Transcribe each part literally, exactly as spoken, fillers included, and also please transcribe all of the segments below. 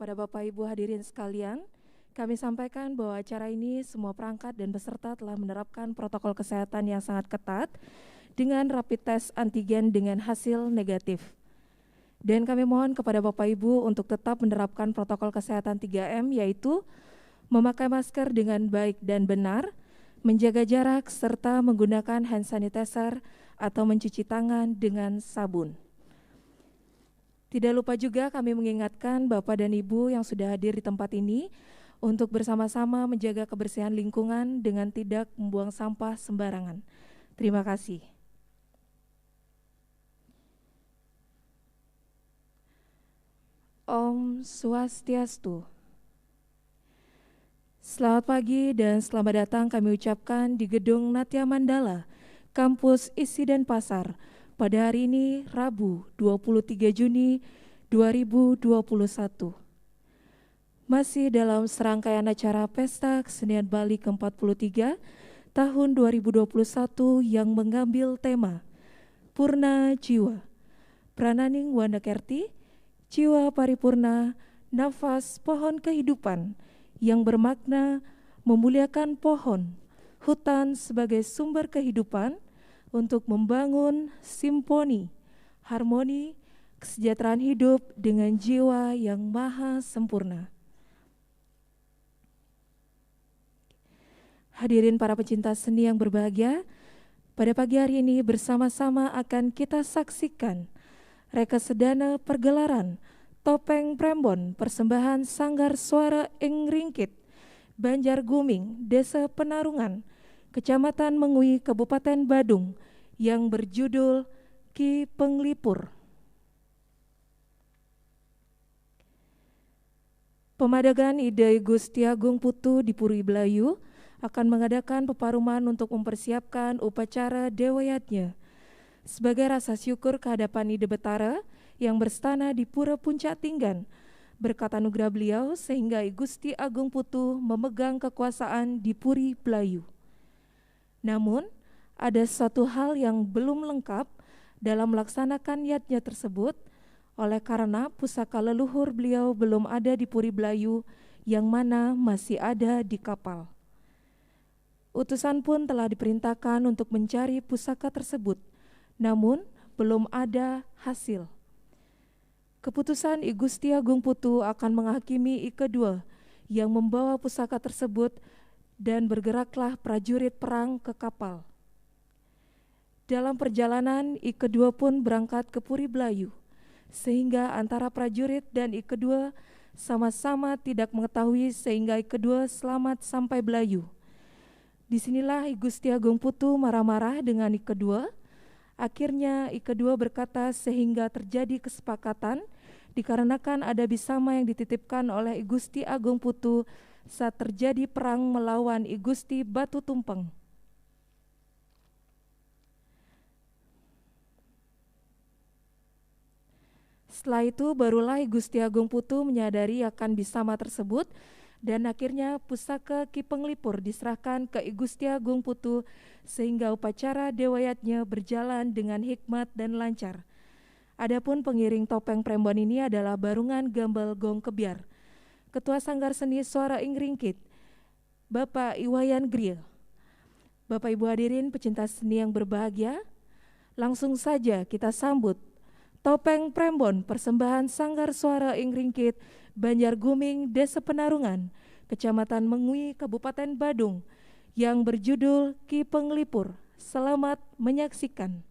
Pada Bapak Ibu hadirin sekalian, kami sampaikan bahwa acara ini semua perangkat dan peserta telah menerapkan protokol kesehatan yang sangat ketat dengan rapid test antigen dengan hasil negatif. Dan kami mohon kepada Bapak Ibu untuk tetap menerapkan protokol kesehatan tiga M, yaitu memakai masker dengan baik dan benar, menjaga jarak, serta menggunakan hand sanitizer atau mencuci tangan dengan sabun. Tidak lupa juga kami mengingatkan Bapak dan Ibu yang sudah hadir di tempat ini untuk bersama-sama menjaga kebersihan lingkungan dengan tidak membuang sampah sembarangan. Terima kasih. Om Swastiastu. Selamat pagi dan selamat datang kami ucapkan di Gedung Natya Mandala, Kampus Isi Denpasar, pada hari ini, Rabu, dua puluh tiga Juni dua ribu dua puluh satu. Masih dalam serangkaian acara Pesta Kesenian Bali keempat puluh tiga tahun dua ribu dua puluh satu yang mengambil tema Purna Jiwa. Prananing Wanda Kerti, Jiwa Paripurna, Nafas Pohon Kehidupan, yang bermakna memuliakan pohon, hutan sebagai sumber kehidupan untuk membangun simfoni, harmoni, kesejahteraan hidup dengan jiwa yang maha sempurna. Hadirin para pecinta seni yang berbahagia, pada pagi hari ini bersama-sama akan kita saksikan reka sedana pergelaran Topeng Prembon persembahan Sanggar Suara Ing Ringkit, Banjar Guming, Desa Penarungan, Kecamatan Mengwi, Kabupaten Badung, yang berjudul Ki Penglipur. Pemadagan Ida I Gusti Agung Putu di Puri Blayu akan mengadakan peparuman untuk mempersiapkan upacara Dewa Yadnya. Sebagai rasa syukur kehadapan Ida Betara yang berstana di Pura Puncak Tinggan, berkat anugerah beliau sehingga I Gusti Agung Putu memegang kekuasaan di Puri Blayu. Namun, ada suatu hal yang belum lengkap dalam melaksanakan yadnya tersebut, oleh karena pusaka leluhur beliau belum ada di Puri Blayu, yang mana masih ada di kapal. Utusan pun telah diperintahkan untuk mencari pusaka tersebut, namun belum ada hasil. Keputusan I Gusti Agung Putu akan menghakimi I Kedua yang membawa pusaka tersebut, dan bergeraklah prajurit perang ke kapal. Dalam perjalanan, I Kedua pun berangkat ke Puri Blayu, sehingga antara prajurit dan I Kedua sama-sama tidak mengetahui sehingga I Kedua selamat sampai Blayu. Disinilah I Gusti Agung Putu marah-marah dengan I Kedua. Akhirnya, I Kedua berkata sehingga terjadi kesepakatan dikarenakan ada bisama yang dititipkan oleh I Gusti Agung Putu saat terjadi perang melawan I Gusti Batu Tumpeng. Setelah itu, barulah I Gusti Agung Putu menyadari akan bisama tersebut, dan akhirnya pusaka Ki Penglipur diserahkan ke I Gusti Agung Putu, sehingga upacara Dewa Yadnya berjalan dengan hikmat dan lancar. Adapun pengiring Topeng Prembon ini adalah Barungan Gambal Gong Kebyar, Ketua Sanggar Seni Suara Ing Ringkit, Bapak I Wayan Grie. Bapak Ibu hadirin pecinta seni yang berbahagia, langsung saja kita sambut Topeng Prembon persembahan Sanggar Suara Ing Ringkit, Banjar Guming, Desa Penarungan, Kecamatan Mengwi, Kabupaten Badung, yang berjudul Ki Penglipur. Selamat menyaksikan.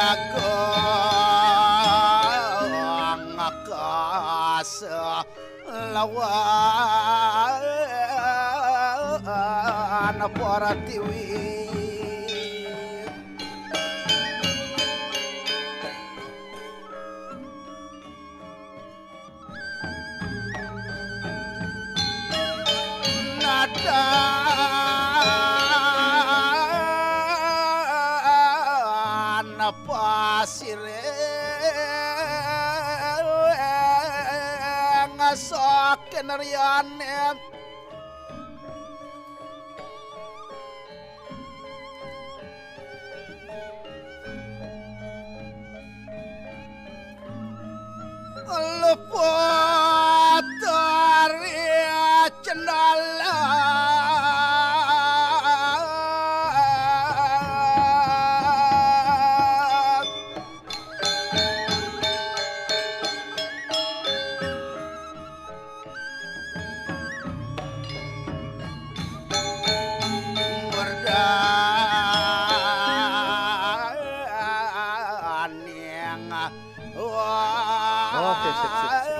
Agung kalawan para tiwi. Nadan pasiring saken riyane. Luput dari cendalan. Oke, sip, sip, sip.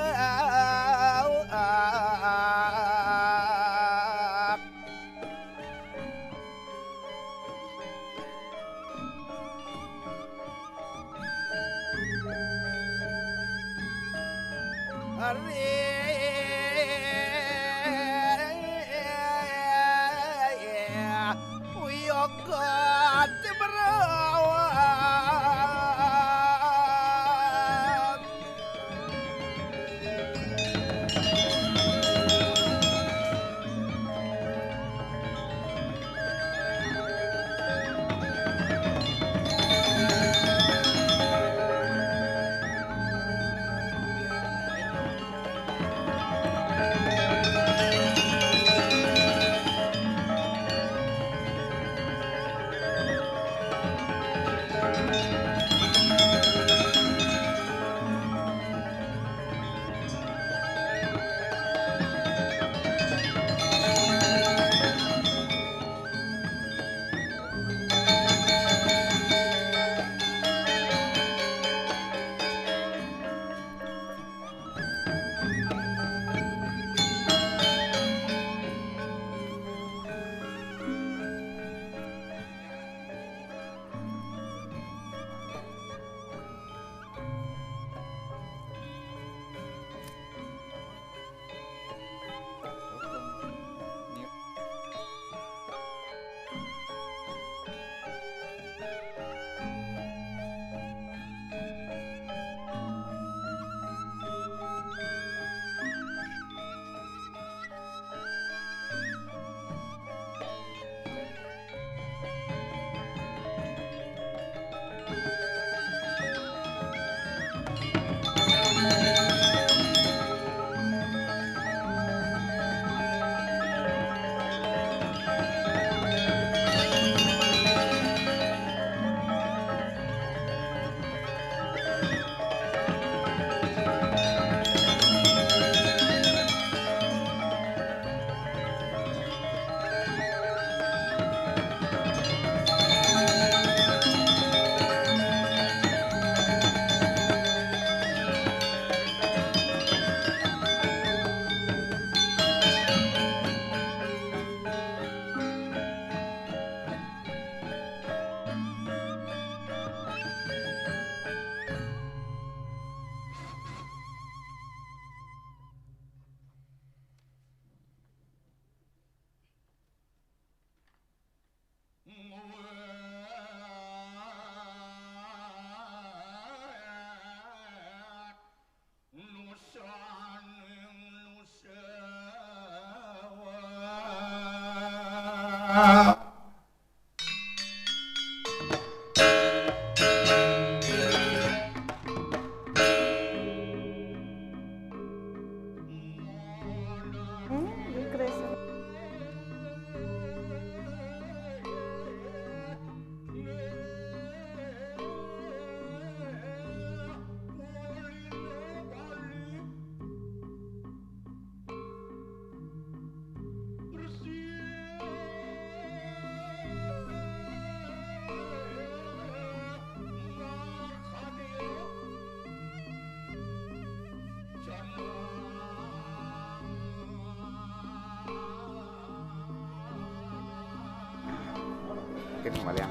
Kene maliang.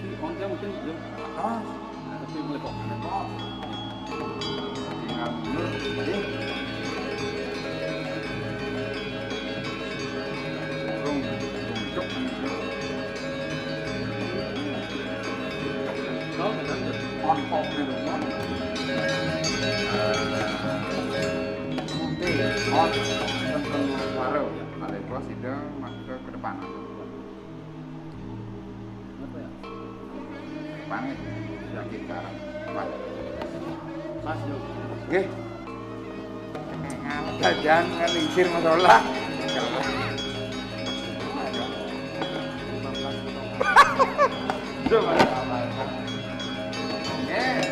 Iki onte mungkin belum. Ah, nah, tapi mulai kok. Tinggal dulu. Jadi, burung, burung cok. Tahu nggak? On off nih, dong. Oke, on. Tentang baru ya. Kalau itu sih dia masuk ke depan. Apa ya? Pamit. Yakin sekarang. Wah. Pas, Jok. Nggih. Jajan kan lingsir masalah. Lima belas. Itu masalah. Nggih.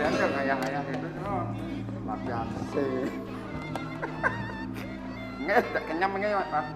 Itu kayak-kayak itu, no. Luar biasa. Nggih, tak kenyang nggih, Mas.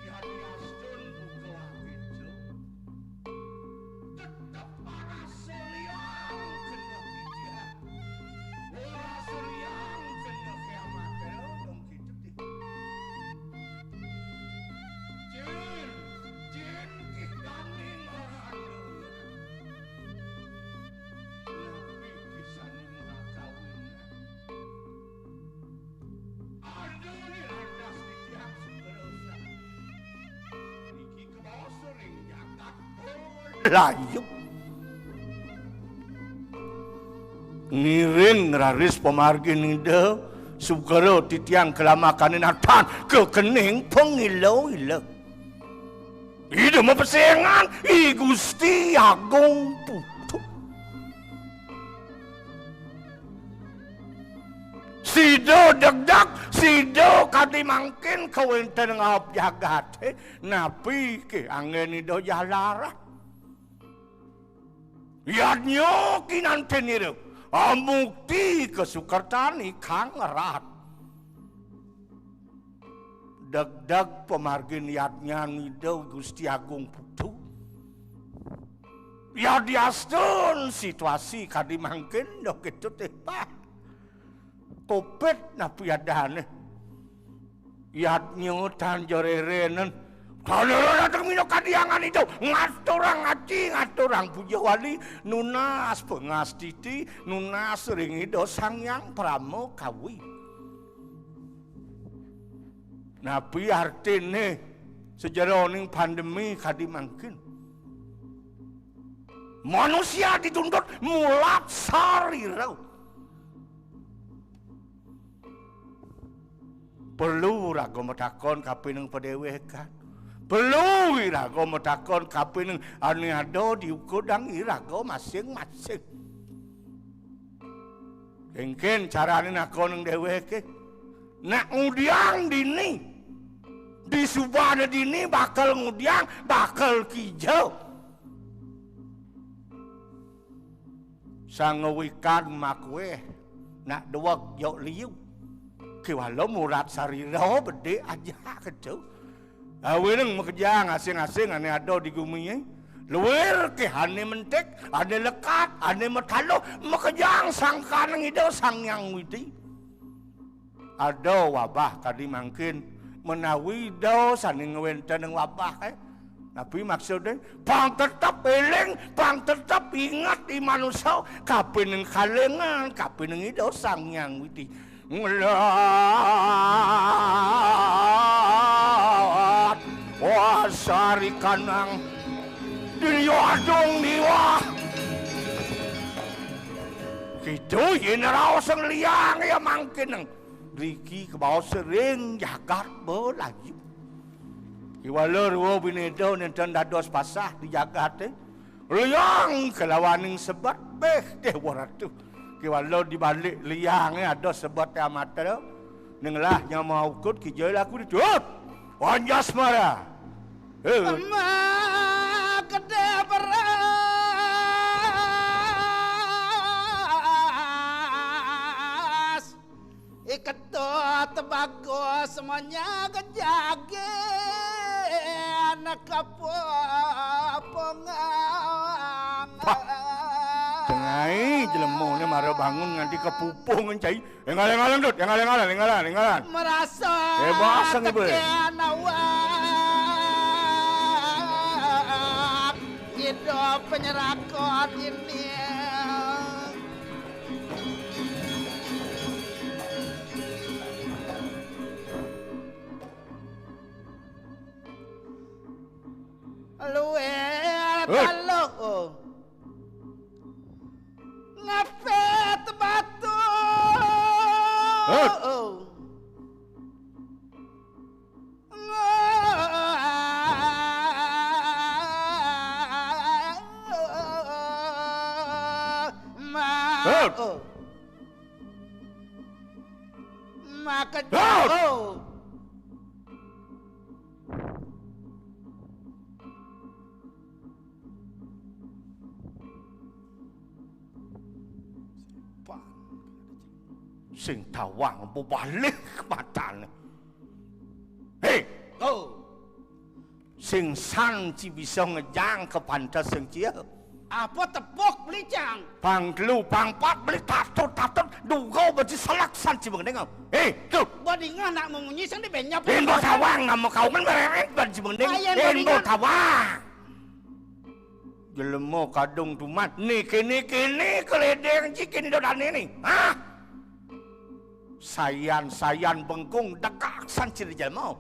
Yadiastun buka wakitu, tetep para seliang kena pijak. Ora seliang kena kiamat, dong gitu deh. Jin, jin, kita ning ora anu. Nabi kisah ning kawin. Layu. Ngiring raris pamargin Ida, sukara titiang kelamakaning natan kekening pangila-ila. Ida mapesengan, I Gusti Agung Putu. Sida degdeg, sida kadi mangkin kawéntenan ngawap jagaté, napi ké anggén Ida jalaran. Yadnya kinantenira, amukti kasukertan ikang rat. Degdeg pamargin yadnyan Ida Gusti Agung Putu. Yadiastun situasi kadi mangkin dok itu teh, Pak. Kopit napi adané. Yadnya tan jererenen. Tanara dateng mina kadiangan Ida, ngaturang aji, ngaturang puja wali, nunas pangastiti, nunas ring Ida Sang Hyang Parama Kawi. Napi artine sajeroning pandemi kadi mangkin? Manusia dituntut mulat sarira. Perlu raga matakon kapining padewekan. Perlu iraga matakon kapining ane ada di ukudang iraga masing-masing. Kengken carane nakonang deweke. Nak ngudiang dini. Di subane dini bakal ngudiang, bakal kija. Sang wikan makueh, nak duweg jok liu. Kiwala murat sarira bede aja ketu. Aweneng makejang asing-asing ane ada di gumie. Luir ke ane mentik, ane lekat, ane mataluh, makejang sangkaneng Ida Sang Hyang Widi. Ada wabah kadi mangkin, menawi Ida sane ngwentenang wabah, eh. Napi maksude? Pang tetep eling, pang tetep inget i manusa, kapining kalengan, kapining Ida Sang Hyang Widi. Ngelat, wah, sari kanang. Dini adung niwah. Kitu yen raos liang ya mangkin. Riki kebaos ring jagat belayu. Kiwala rua bineda nenten dados pasah di jagate. Liang kelawaning sebet beh Dewa Ratu. Kiwala di balik liange ada sebet amata. Nenglah nyama ukud kijai laku ditutup. Anjasmara. Eh. Ema gede beras. Iketut bagus semuanya kejagen kepopongan. Wah, tengai jelemone mara bangun nganti kepupung cai. Enggal, enggal, Dut, enggal, enggal, enggalan, enggalan. Merasa eh, basang ibu. Teken awak. Hidup penyerakot ini. Luwih eh. Taluh. Oh. Ngepet batu. Eh. Oh. Hut. Maka hut. Sing tawang bebalih matane. Hei! Oh. Sing san ci bisa ngejang ke pantes sing cia. Apa tepuk beli cang? Pang telu, pang pat beli tatut, tatut, duga beci selak san ci mengeneng. Hei, tu. Badinga nak memunyi sang di benyap. Indo tawang nama kau kan mereret ban ci mengeneng. Indo tawang. Jelema kadung tumat. Ni kini, kini keledeng ci kini dodane ni. Hah? Sayan-sayan bengkung degak san ci jelema.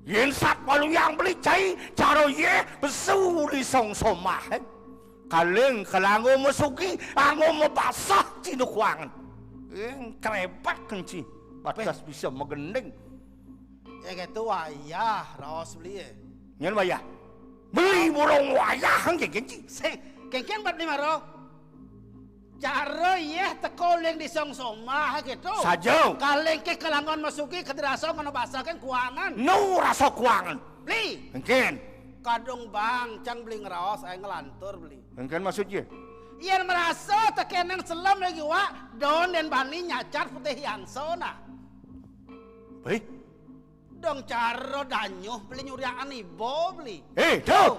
Yen sat paluyang beli cai, cara ye besu li song somah, eh. Kaling kalanggo mesuki, anggo mebasah ci nukuangen. Ing krebak kenci. Batas bisa megending. Ya gitu wayah raos beli ya. Nyen wayah. Beli burung wayah nggih kenci. Sing, kengken bat lima ro. Cara yeh teko ling di song somah gitu. Saja. Kaling ke kelangon masuki ke dirasa ngono basa kan kuangan. Nu rasa kuangan. Beli. Engken. Kadung bang cang beli ngeraos ae ngelantur beli. Engken maksud ye? Yen merasa tekenang selem lagi wak, don den bani nyacat putih yang sona. Beli. Dong cara danyuh beli nyuriakan ibo beli. Eh, tuh.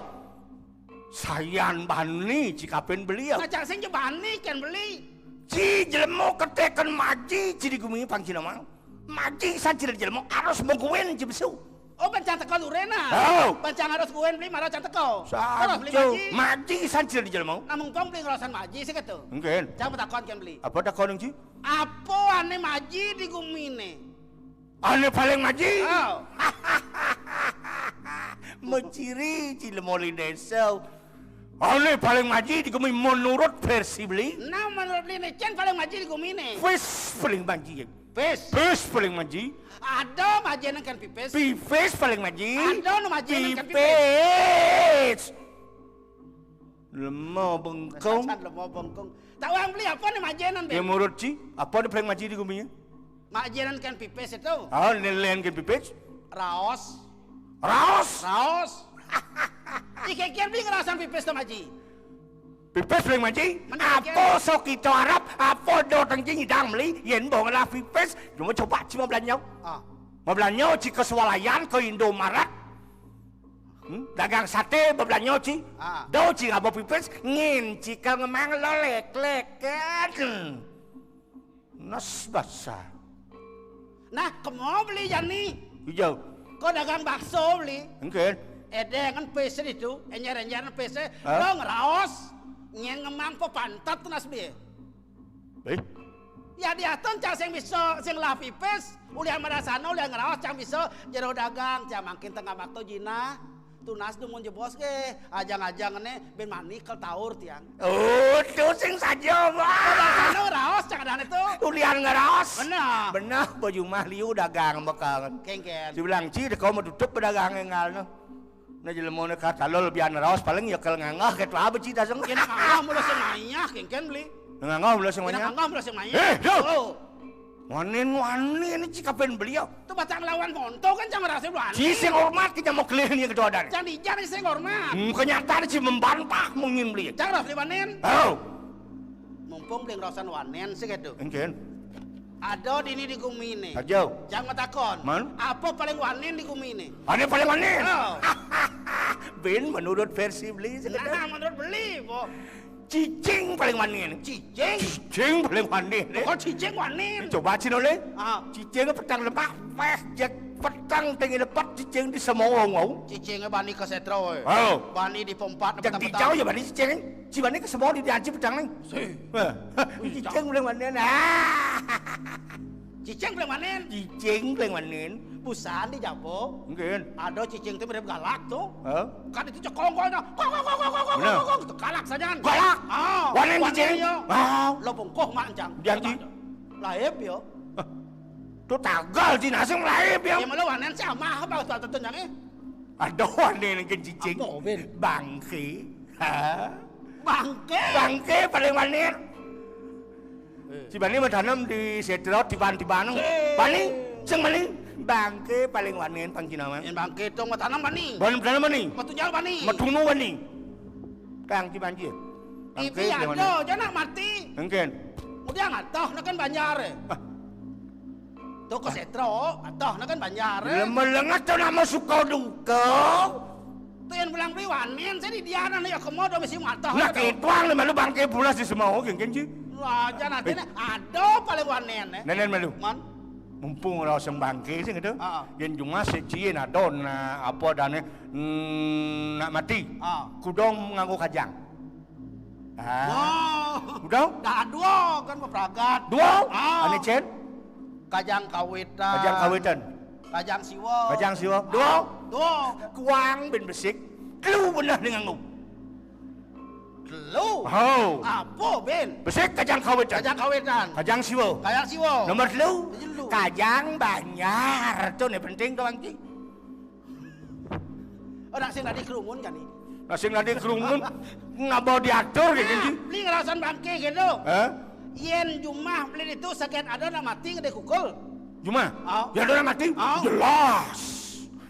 Sayan bani cikapin beli ya. Ngajak sing je bani kan beli. Ci jelemo keteken maji ci di gumi pang ci namang. Maji san ci jelemo harus mengkuin ci besu. Oh, pancang teko lurena. Oh. Pancang harus kuin beli marah can teko. Harus beli maji. Maji san ci jelemo. Namung pang beli ngerasan maji sih gitu. Mungkin. Jangan takon kan beli. Apa takon ci? Apa ane maji di gumine? Ané paling maji. Oh. Maciri ci lemoli désa. Ané paling maji di gumi menurut versi beli. Nah, menurut beli né, cén paling maji di gumi né. Pipis paling maji. Pipis. Pipis paling maji. Ada majénan kén pipis. Pipis paling maji. Ada nu majénan kén pipis. Pipis. Lemo bengkung. Sajan lemo bengkung. Tawang beli apa né majénan, Ben? Ya, menurut ci, apa né paling maji di gumi? Majénan kén pipis itu. Oh, né lén kén pipis? Raos. Raos? Raos. Ci kékél beli ngeraosan pipis to maji. Pipis paling maji? Mending apa kékél. Sok kita arep, apa do tengki nyidang beli, yén bo ngelah pipis, cuma coba ci mau belanja. Ah. Mau belanja ci ke swalayan, ke Indomaret. Hmm? Dagang saté bebelanjo ci. Ah. Do ci ngaba pipis, ngin ci ka ngemang lo lék-lékan. Nes basa. Nah, kemo beli jani. Ijau. Ko dagang bakso beli. Engkén. Édéngan pipis itu, énjer-énjeran pipis. Hah? Lo ngeraos, nyén ngemang pepantat nas beli. Eh? Ya diaton cang sing bisa, sing lah pipis, ulian marasana, ulian ngeraos cang bisa, jero dagang, cang mangkin tengah makto jinah. Tunas dumun jebos ké, ajang-ajang né, bén mani kel taur tiang. Oh, tuh sing saja, Bang. Marasana ngeraos, cang adané tuh. Ulian ngeraos. Bener. Bener, baju mah liu dagang bekal. Kéngkén. Dibilang, "Ci, dek kau mau tutup pedagang enggal, no." Nah, jelema né katalol bian raos paling ya kel ngangah ké tuah beci taseng. Kén ngangah mula sing mayah, kéngkén beli. Ngangah mula sing mayah. Ngangah mula sing mayah. Eh, do. Oh. Wanin, wanin, ci kapan beli ya? Tuh batang lawan monto kan cang merasa belani. Ci sing hormat kita mau kelih nih ketua dan. Cang dijak sing hormat. Hmm, kenyataan ci membantah mungkin beli. Cang ras beli wanin. Oh. Mumpung beli ngeraosan wanin sih gitu. Engkén. Ada dini di gumi né. Aja. Cang matakon. Man? Apa paling wanin di gumi né? Ada paling wanin? Oh. Bén menurut versi beli sekedar. Nah, menurut beli, po. Cicing paling wanin. Cicing? Cicing paling wanin. Oh, cicing wanin. Coba cino lé. Ah. Cicing petang lemak, péh, jek petang tengi lepat cicing di semowong, wau. Cicingé bani ka sétra, wé. Oh. Bani di pompat. Jek petang-petang. Dijau ya bani cicing. Ci bani ka semowong di dianci petang né. Sih. Wah, cicing paling wanin. Ah. Cicing paling wanin. Cicing paling wanin. Busan di Japo. Mungkin. Ada cicing tuh mirip galak tuh. Hah? Kan itu cekongkolnya. Kok, kok, kok, kok, kok, kok, kok, kok, gitu. Galak saja. Galak? Ah, wanin cicing? Iya. Ah. Lo bungkuh mak cang. Dianci? Laib ya. Hah. Tuh tagal di nasi laib ya. Ya malah wanin sih amah apa tuh tuh nyangé. Ada wanin yang cicing. Apa, Ben? Bangké. Hah? Bangké. Bangké paling wanin. Eh. Si bani mah tanam di sétra tiban-tiban. Eh. Bani, sing bani. Bangké paling wanin pang cina mah. Yén bangké tong mah tanam bani. Bani tanam bani. Matunya bani. Matunu bani. Kang ci banjir. Bangké paling wanin. Ada, jangan mati. Engkén. Kemudian ngatoh, nah kan banjar. Ah. Tuh ke sétra, atoh, nah kan banjar. Lemelengat tuh nama suka duka. Tuh yang bilang beli wanin, saya di diana nih, ya komodo mesti matoh. Nah, gitu. Kituang lé malu bangké bulas di semua, kéngkén ci. Lah, jangan ada, ada paling wanin, eh. Nenen malu. Man. Mumpung raos yang bangké sih gitu. Ah. Yén jumah sih ci yén ada, nah, apa dané, hmm, nak mati. Ah. Kudong nganggo kajang. Ah. Oh. Udah? Dah dua kan bepragat. Dua? Ah. Ané cén? Kajang kawitan. Kajang kawitan. Kajang siwa. Kajang siwa. Dua? Dua. Kuang bén besik. Telu beneh nih nganggo. Telu? Oh. Apa, Ben? Besik kajang kawitan. Kajang kawitan. Kajang siwa. Kajang siwa. Nomor telu. Telu. Kajang banjar. Tuh nih penting tuh, Bang Ci. Oh, nak sing tadi kerumun kan nih? Nak sing tadi kerumun, ngaba diatur gitu, Ci. Beli ngerasan bangké gitu. Hah? Yén jumah beli itu sakit ada nak mati gedé kukul. Jumah? Oh. Ya ada nak mati? Oh. Jelas.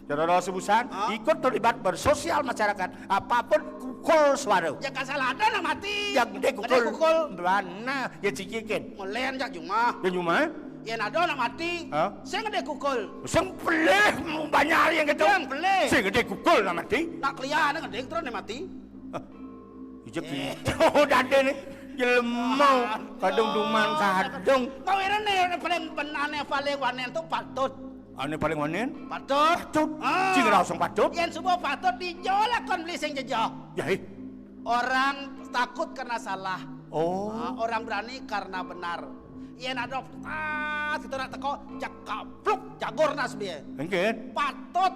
Cara sebusan, oh, ikut terlibat bersosial masyarakat. Apapun kukul suara. Ya kasal ada nak mati. Yang gedé kukul. Gedé kukul. Mana? Ya cikikin. Melen jak jumah. Ya jumah? Yén ada nak mati, hah? Sing gedé kukul. Sing pelih banyak yang gitu. Sing pelih. Sing gedé kukul nak mati. Nak kelian gedé terus nak mati. Hah. Ijek gitu dadé né. Jelema kadung duman kadung. Kau ini nih paling ben-, ané paling wanen tuh patut. Ané paling wanen? Patut. Patut. Ah. Sing langsung patut. Yén suba patut dijolakon beli sing jejak. Ya, eh. Orang takut karena salah. Oh. Ah, orang berani karena benar. Yén ada pas kita nak teka, jak kapluk jagur nas beli. Engkén? Patut.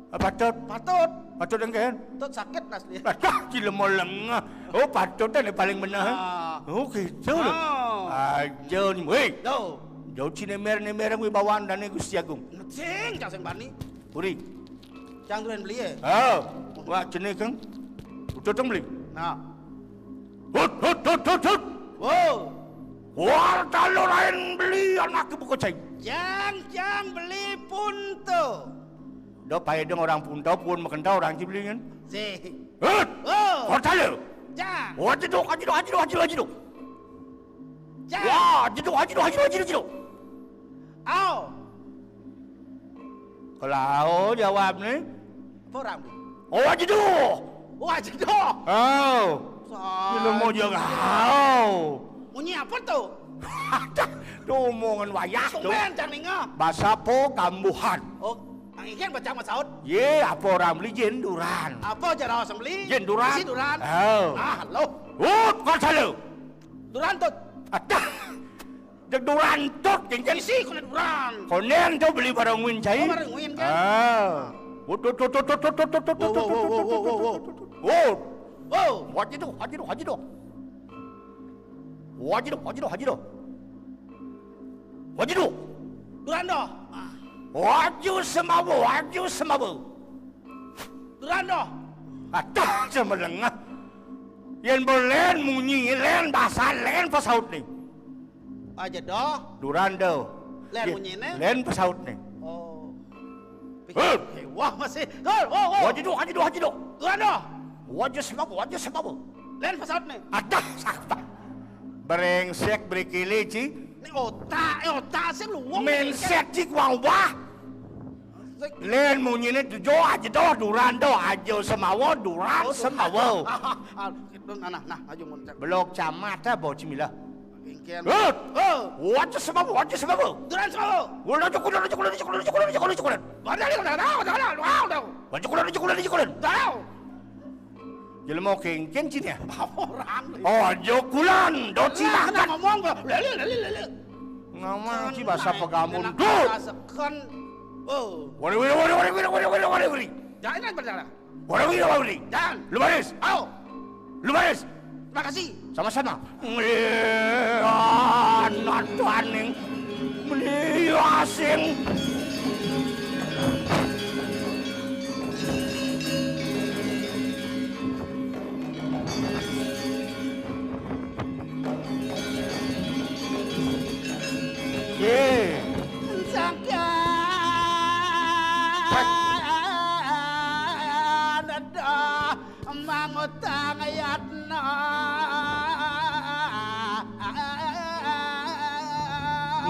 Ah, patut. Patut. Patut engkén? Tut sakit nas beli. Aduh, cilema lengah. Oh, patut dah paling benar. Ah. Oh, gitu loh. Ah. Aja nih, wéh. Yo. Jauh cinemer-nemer wibawaan dané Gusti Agung. Sing, cak sing bani. Puri. Cang tulen beli ya? Oh, wah jenih kang. Udah dong beli. Nah. Hut, hut, hut, hut, hut. Wow. Warta lo lain beli anak ibu kocai. Jang, jang beli punto. Do paedeng orang punto pun makenta orang ci beli kan. Sih. Hut. Wow. Warta lo. Jang. Wah jeduk, aji duk, aji duk, aji duk, aji duk. Jang. Wah jeduk, aji duk, aji duk, aji duk, aji duk. Au. Kalau jawab nih. Apa orang beli? Oh, aji duk. Oh, aji duk. Oh. Soal. Ilmu juga. Oh. Munyi apa tuh? Tuh omongan wayah tuh. Sumén cang ninga. Bahasa po kambuhan. Oh, ang ikan baca masaut. Ye, apa orang beli jenduran. Apa jarawa sembeli? Jenduran. Isi duran. Oh. Ah, lo. Hut, kau salah. Duran tut. Adah. Dek duran tut, kéngkén. Isi kulit duran. Konen tuh beli barang win cai. Oh, barang win kan? Ah. Hut, hut, hut, hut, hut, hut, hut, hut, hut, hut, hut, hut, hut, hut, hut, hut. Hut. Wow. Haji tuh, haji tuh, haji tuh. Haji tuh, haji tuh, haji tuh. Haji tuh. Duran doh. Waju semawa, waju semawa. Duran doh. Adah, semelengah. Yén bolén munyi, lén basah, lén pesaut nih. Aja doh. Duran doh. Lén munyi nih. Lén pesaut nih. Oh. Hur. Wah, masih. Hur, oh, oh. Waju doh, waju doh, waju doh. Duran doh. Waju sebab, waju sebab. Lén pesaut nih. Adah, siapa? Brengsek, berikili, Ci. Ini otak, eh, otak sih luwung. Mindset, Ci, kuang wah. Lén munyiné tujuh aja doh, duran doh, aja semawa, duran semawa. Nah, nah, nah, aja mun. Belok camat, ah, bau cimilah. Kéngkén. Hut! Oh. Waja semawa, waja semawa. Duran semawa. Wala cukulan, cukulan, cukulan, cukulan, cukulan, cukulan. Padahal udah tahu, udah tahu, udah tahu. Wala cukulan, cukulan, cukulan. Tahu. Jelema kéngkén cina. Orang. Oh, jokulan, doci makan. Ngomong, lele, lele, lele. Ngomong ci bahasa pegamun. Duh. Rasakan. Oh. Wari, wari, wari, wari, wari, wari, wari, wari, wari. Jangan berdarah. Wari, wari, wari, wari. Jangan. Lu baris. Au. Lu baris. Terima kasih. Sama-sama. Nglian nadaning mliasing. Ye. Sangkan ada mangutang yatna.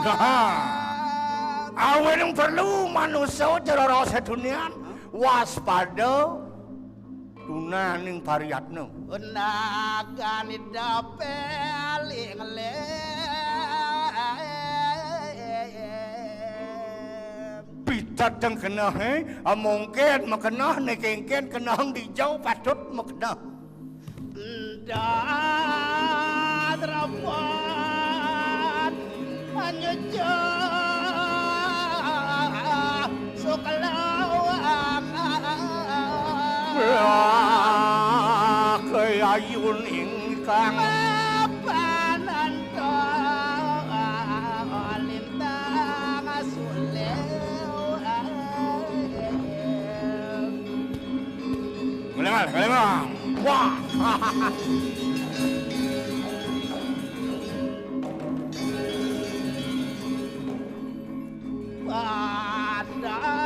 Nah, awéning perlu manusa jero sedunian waspada tunaning pariyatna. Nagani dapé linglem. Pitet deng kenehé, amongkén makeneh, né kéngkén kenehang dija patut makeneh. Ndat repot nyucuk suklawang. Wah, kayayun ingkang pananta lintang sulew. Ngelengal, ngelengal. Wah. Padang.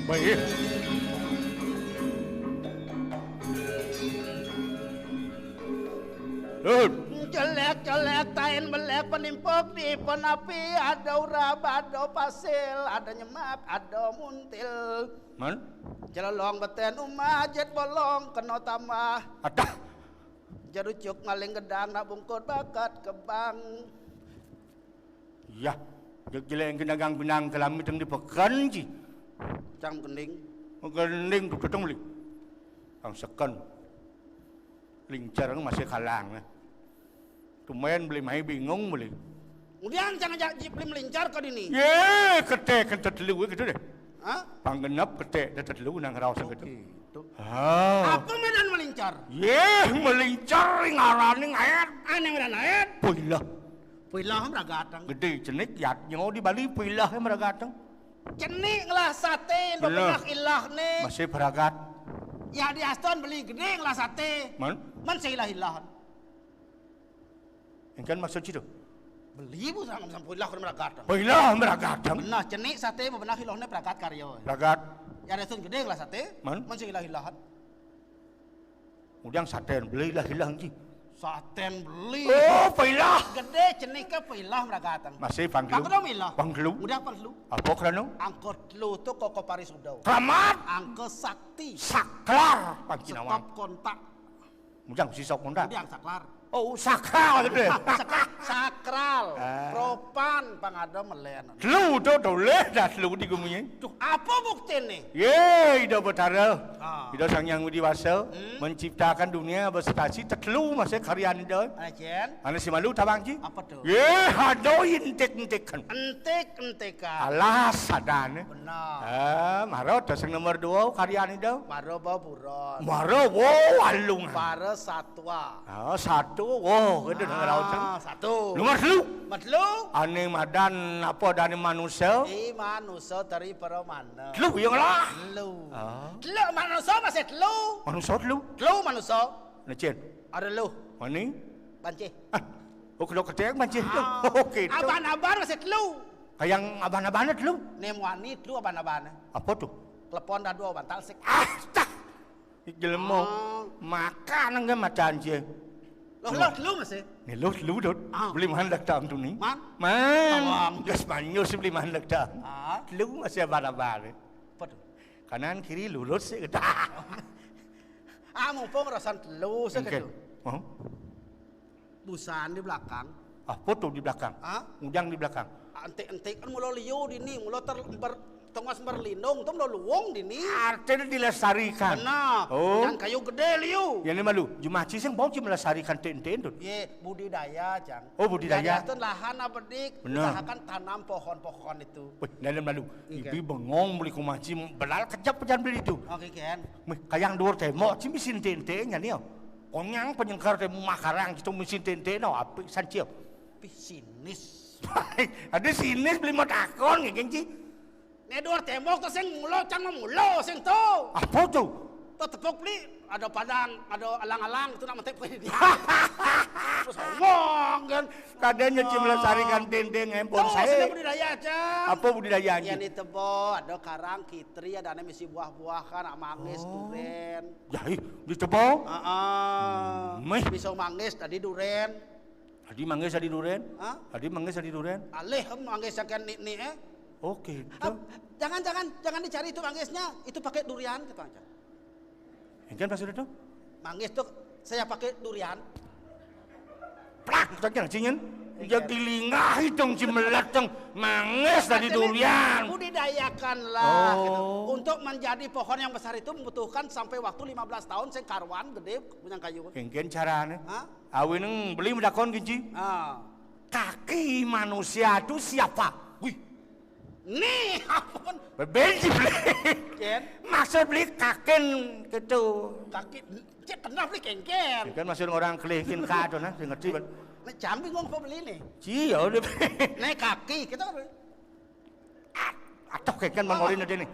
Baik. Hud. Jelek. Colek tain belek penimpuk di penapi, ada urab, ada pasil, ada nyemak, ada muntil. Man? Celelong beten umah jet bolong kena tambah. Adah. Jarucuk maling gedang nak bungkut bakat kebang. Yah, jeg jelek engke dagang benang kelami teng di peken ci. Cang gending. Gending tu teteng beli. Kang seken. Lincer masih kalang. Tumen beli mai bingung beli. Kemudian cang ajak ji beli melincar ke dini. Ye, ketek kente telu gitu deh. Hah? Panggenep ketek kente telu nang raos gitu. Gitu. Ah. Apa medan melincar? Ye, melincar ngarane ngaet. Ane medan ngaet. Puilah. Puilah meragateng. Gede cenik yatnyo di Bali puilah meragateng. Cenik ngelah sate, ndo Bener. Pernah ilah ne. Masih beragat. Ya di Aston beli gede ngelah sate. Man? Man seilah-ilah. Engkan maksud situ. Beli bu sama sama puilah kena meragateng. Puilah meragateng. Nah, cenik sate bebenah ilah ne peragat karyo. Beragat. Ya di Aston gede ngelah sate. Man? Man seilah-ilah. Udang saten beli lah ilang ji. Saten beli. Oh, pailah. Gede cenik ke pailah meragateng. Masih pangkelu. Aku dong ilah. Pangkelu. Udah pangkelu. Apa kerana? Angkot lu tu koko parisudo. Keramat. Angkot sakti. Saklar. Pancinawang. Stop kontak. Mujang sisok kontak. Udah saklar. Oh, sakral tu deh. Sakral. Ah. Propan pangada melen. Telu tu doleh dah telu di gumi. Duh, apa bukti ni? Ye, Ida Betara. Ah. Ida Sang Hyang Widi Wasa Hmm. Menciptakan dunia beserta si tetelu masa karyan Ida. Ajen. Ana si malu tabang ji? Apa tu? Ye, ada intik-intikan. Entik-entikan. Alas sadane. Benar. Ah, maro tu sing nomor dua karyan Ida. Maro baburon. Maro wo alung. Para satwa. Ah, satu wo gitu dengar Ah, satu. Nomor telu. Matlu. Ane madan apa dane manusia? I manusia teri para mana? Telu yang lah. Telu. Ah. Telu manusia masih telu. Manusia telu. Telu manusia. Lecin. Ada lu. Mani? Banci. Ah. Oh, kalau ketek banci. Ah. Oke. Aban-aban masih telu. Kayang aban-aban telu. Nem wani telu aban-aban. Apa tu? Telepon dah dua bantal sik. Ah, tak. Jelema Oh. Makan enggak macan je. Loh, loh, telu masih? Ni loh, telu dot. Ah. Beli mahan dak tam tu ni. Man? Man. Awang. Gas banyu si beli mahan dak tam. Ah. Telu masih abal-abal. Apa tu? Kanan kiri lurus sih kita. Ah, mumpung rasan telu sih Engke. Gitu. Oh. Busan di belakang. Ah, foto di belakang. Ah? Ujang di belakang. Entik-entik kan mula liu dini, mula ter, ber, tengos berlindung tu mula luung dini. Artinya dilestarikan. Benar. Oh. Dan kayu gede liu. Yang ni malu, jumaci sing bau ci melestarikan entik-entik tu. Ye, budidaya, Cang. Oh, budidaya. Budidaya tu lahan apa dik, Benar. Usahakan tanam pohon-pohon itu. Weh, dalam malu. Iya. Ibi bengong beli kumaci belal kejap pejan beli itu. Oke, Ken. Meh, kayang dua tembok ci misi entik-entiknya ni. Konyang penyengkar tembok makarang gitu misi entik-entik no, apik sancil. Pih sinis. Ada sinis beli mau takon ngegeng ci. Nek dua tembok tu sing mulo, cang mau mulo sing tu. Apa tu? Tu tepuk beli, ada padang, ada alang-alang tu nak metik pergi dia. Terus ngomong kan. Kadanya ci melestarikan dendeng handphone Tu saya. Sudah budidaya, Cang. Apa budidayanya? Yang di tebo, ada karang kitri, ada ane misi buah-buahan, nak manggis, Oh. Duren. Jadi, di tebo? Heeh. Meh. Bisa manggis tadi duren. Tadi manggis tadi duren? Hah? Tadi manggis tadi duren? Alih em manggis sakian ni, ni eh. Oke. Ah, jangan, jangan, jangan dicari itu manggisnya. Itu pakai durian, kata Cang. Engken pas sudah tu? Manggis tu saya pakai durian. Plak, tak kena cingin. Iya. Jadi lingah hitung cimelat teng manggis tadi Artinya, durian. Budidayakanlah Oh. Gitu. Untuk menjadi pohon yang besar itu membutuhkan sampai waktu lima belas tahun sing karuan gede punya kayu. Engken carane. Hah? Awineng beli medakon genci. Ah. Kaki manusia tu siapa? Wih. Ni, ampun. Benci beli. Ken. Maksud beli kakin gitu. Kaki, cek kenal beli kengken. Kan maksud orang kelingkin ka tu nah, sing ngerti kan. Nek jambi ngomong apa beli ni? Cia udah. Nek kaki, kita kan beli. Atuh kengken Oh. Mangorin ada ni.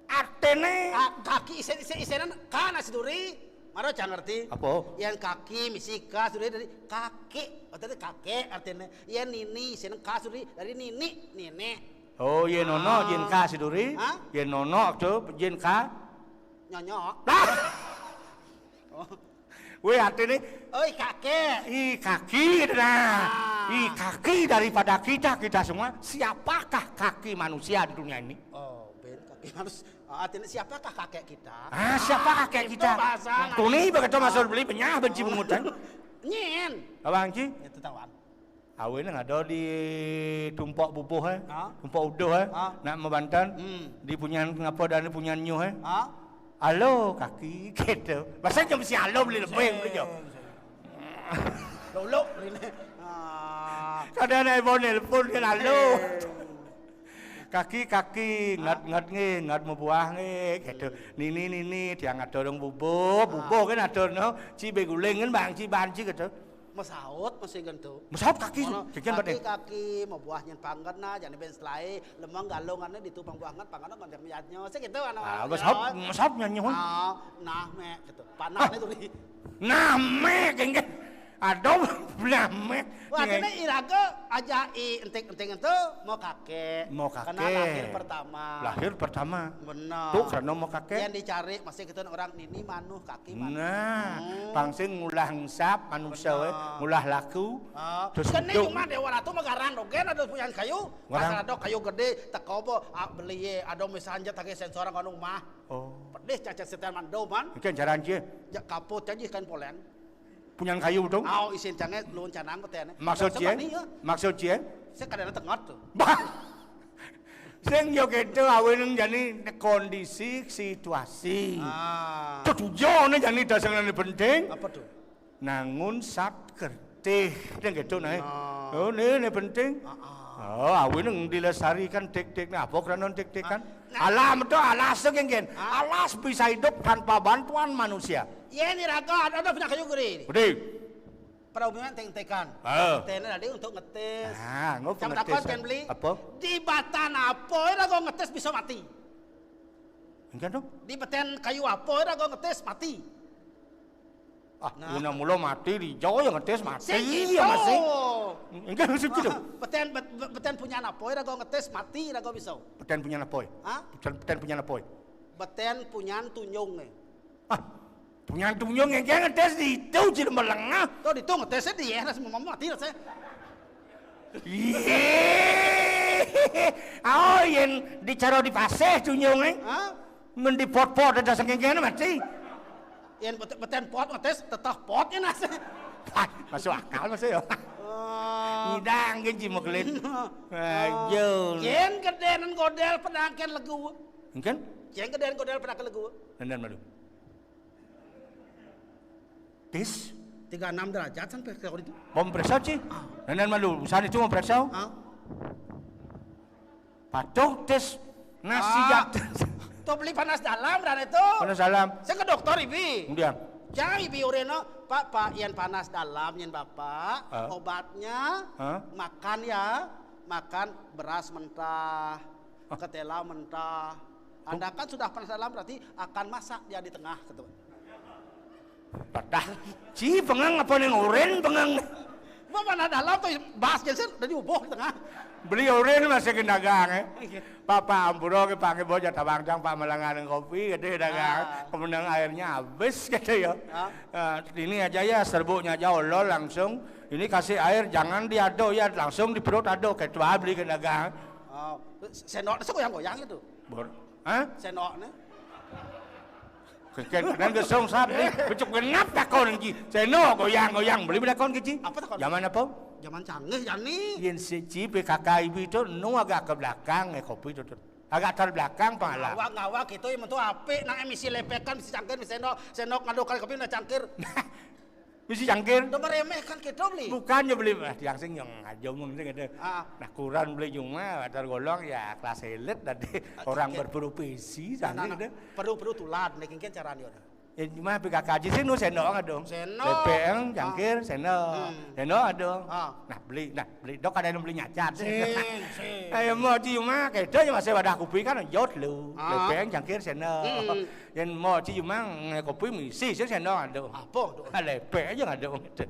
Artene Ah, kaki isen, isen, isenan ka nasi duri. Maro jangan ngerti. Apa? Yang kaki misi ka suri dari kaki. Artene kaki artene. Yang nini isen ka suri dari nini, nini. Oh, ye nono Ah. Jin ka siduri. Hah? Ye nono tu jin ka. Nyonyok. Lah. Oh. Weh, artinya, oi, kakek. Ih, kaki, nah. Ah. Ih, kaki daripada kita, kita semua. Siapakah kaki manusia di dunia ini? Oh, ben kaki manusia. Ah, artinya siapakah kakek kita? Ah, siapa kakek itu kita? Bahasa. Tuni begitu masuk beli penyah benci bungut, kan? Nyen. Abang Ci? Itu tawan. Awéné ada di tumpok bubuh, eh. Ha? Tumpok uduh, eh. Ha? Nak mabanten. Hmm. Di punyan ngapa dan punyan nyuh, eh. Ha? Alo, kaki, gitu. Masa jam si alo beli lebih, beli jam. Lolok, beli ni. Ah. Kadang nak ibu nelpon kan, alo. Eh. Kaki, kaki, ngat, ngat nge, ngat mabuah nge, gitu. Nini, nini, tiang atur dong bubuh, bubuh kan atur, no. Ci beguling kan, bang, ci banci, gitu. Masaut masih gentu. Masaut kaki. Mana? Kikian kaki, batin. Kaki, mau buahnya panggan nah, jadi ben selai, lemang galongannya di tupang buahan, panggan ngonjak miatnya. Saya gitu, anak. Ah, masaut, masaut nyanyi, hon. Ah, nah, mek, gitu. Panah itu nih. Nah, mek, gengge. Aduh, nah, mek. Wah, ini iraga aja i enting-enting itu mau kakek. Mau kakek. Karena lahir pertama. Lahir pertama. Benar. Tuh, karena mau kakek. Yang dicari masih gitu orang nini manuh kaki manuh. Nah, hmm. Pang sing ngulah engsap manusia, weh, ngulah laku. Ah, terus kan ini cuma Dewa Ratu Megaran dogen ada punya kayu. Ngarang. Asal ada kayu gede, teko bo, ah, beli ye, ada misalnya tagih sensor ngono mah. Oh. Pedih cacat setan mandoman. Ikan jaran cie. Ya kaput aja kan polen. Punyan kayu dong. Au isin cange luhun canang petene. Maksud cie? Maksud cie? Saya kadang tengah tuh. Bah. Sing yo gitu awéné jani kondisi situasi. Ah. Tujuané jani dasarnya penting. Apa tuh? Nangun sat kertih. Yang gitu nah. Nah. Oh, ini, ini penting. Ah, ah. Oh, awéné dilestarikan tik-tik nah apa keranan tik-tik kan? Nah. Alam itu alas tuh genggen. Ah. Alas bisa hidup tanpa bantuan manusia. Iya, ini raga ada, ada punya kayu gede. Gede. Pada umumnya enting-entingan. Heeh. Tene tadi untuk ngetes. Ah, nggo pengetes kan beli. Apa? Di batan apa ya raga ngetes bisa mati? Enggak dong. Di beten kayu apa ya raga ngetes mati? Ah, nah. Guna mula mati di Jawa ya ngetes mati. Sing ya itu. Masih. Enggak maksud gitu. Ah, beten bet-, bet-, beten punya apa ya raga ngetes mati raga bisa. Beten punya apa ya? Hah? Beten, beten punya apa ya? Beten punya tunyung nih. Ah, punya tunyung yang ngetes di itu jadi melengah. Tuh di itu ngetesnya di ya, langsung mau mati rasanya. Iya. Oh, yang dicara di paseh tunyung, eh? Hah? Men di pot-pot ada sengkengkeng mati. Yang bet-, beten pot ngetes tetah pot ya nasi. Wah, masuk akal masih ya. Oh. Ngidang kan Ci Muklin. Ayo. Yen gedenan godel penangken legu. Engken? Yen gedenan godel penangken legu. Dandan malu. Tes? Tiga enam derajat sampai ke itu. Mau periksa, Ci? Ah. Dandan malu. Usaha itu mau periksa? Ah. Patung tes nasi ah, jatuh. Tuh beli panas dalam dan itu. Panas dalam. Saya ke dokter ibi. Kemudian. Jangan ibi ureno, Pak, Pak, yang panas dalam, yang Bapak, ah, obatnya ah, makan ya, makan beras mentah, ah, ketela mentah. Anda kan sudah panas dalam berarti akan masak dia di tengah gitu. Padah. Ci pengang apa ning urin pengang? Apa mana dalam tuh bahas Jensen udah diubuh di tengah. Beli urin masih ke dagang, eh. Iya. Papa ampura ke panggil bocah tabang jang Pak Melengan kopi gitu ya dagang. Ah. Kemudian airnya habis gitu ya. Ah. Eh, ini aja ya serbuknya aja olol langsung. Ini kasih air jangan diaduk ya langsung di perut aduk kayak tua beli ke dagang. Oh, sendok itu goyang-goyang itu. Bor. Hah? Sendok nih. Keken, kenen gesong sabdi, becuk genap takon Ci. Seno goyang-goyang, beli bedakon ke Ci. Apa takon? Zaman apa? Zaman canggih jani. Yen si Ci P K K ibu itu nu agak ke belakang eh kopi itu tuh. Agak terbelakang pengala. Ngawak-ngawak itu yang mentu apik nang emisi lepekan misi cangkir misi sendok, sendok ngadu kali kopi udah cangkir. Misi cangkir. Udah meremehkan kita beli. Bukannya beli ah, tiang sing yang aja ngomong sing ada. Ah. Nah, kurang beli cuma wajar golong ya kelas elit tadi orang berprofesi sana gitu. Perlu-perlu tulad nih kengken caranya. Ya cuma P K K aja sih nu sendok dong. Sendok. Lepeng, ah, cangkir, sendok. Hmm. Sendok dong. Ah. Nah, beli, nah, beli dok ada yang beli nyacat. Sing, sing. Ayo mau cuma kita aja masih wadah kopi kan jod lu. Ah. Lepeng, cangkir, sendok. Hmm. Yen mau ci cuma nge kopi misi sih sendok ada. Apa tuh? Lepeng aja ada gitu.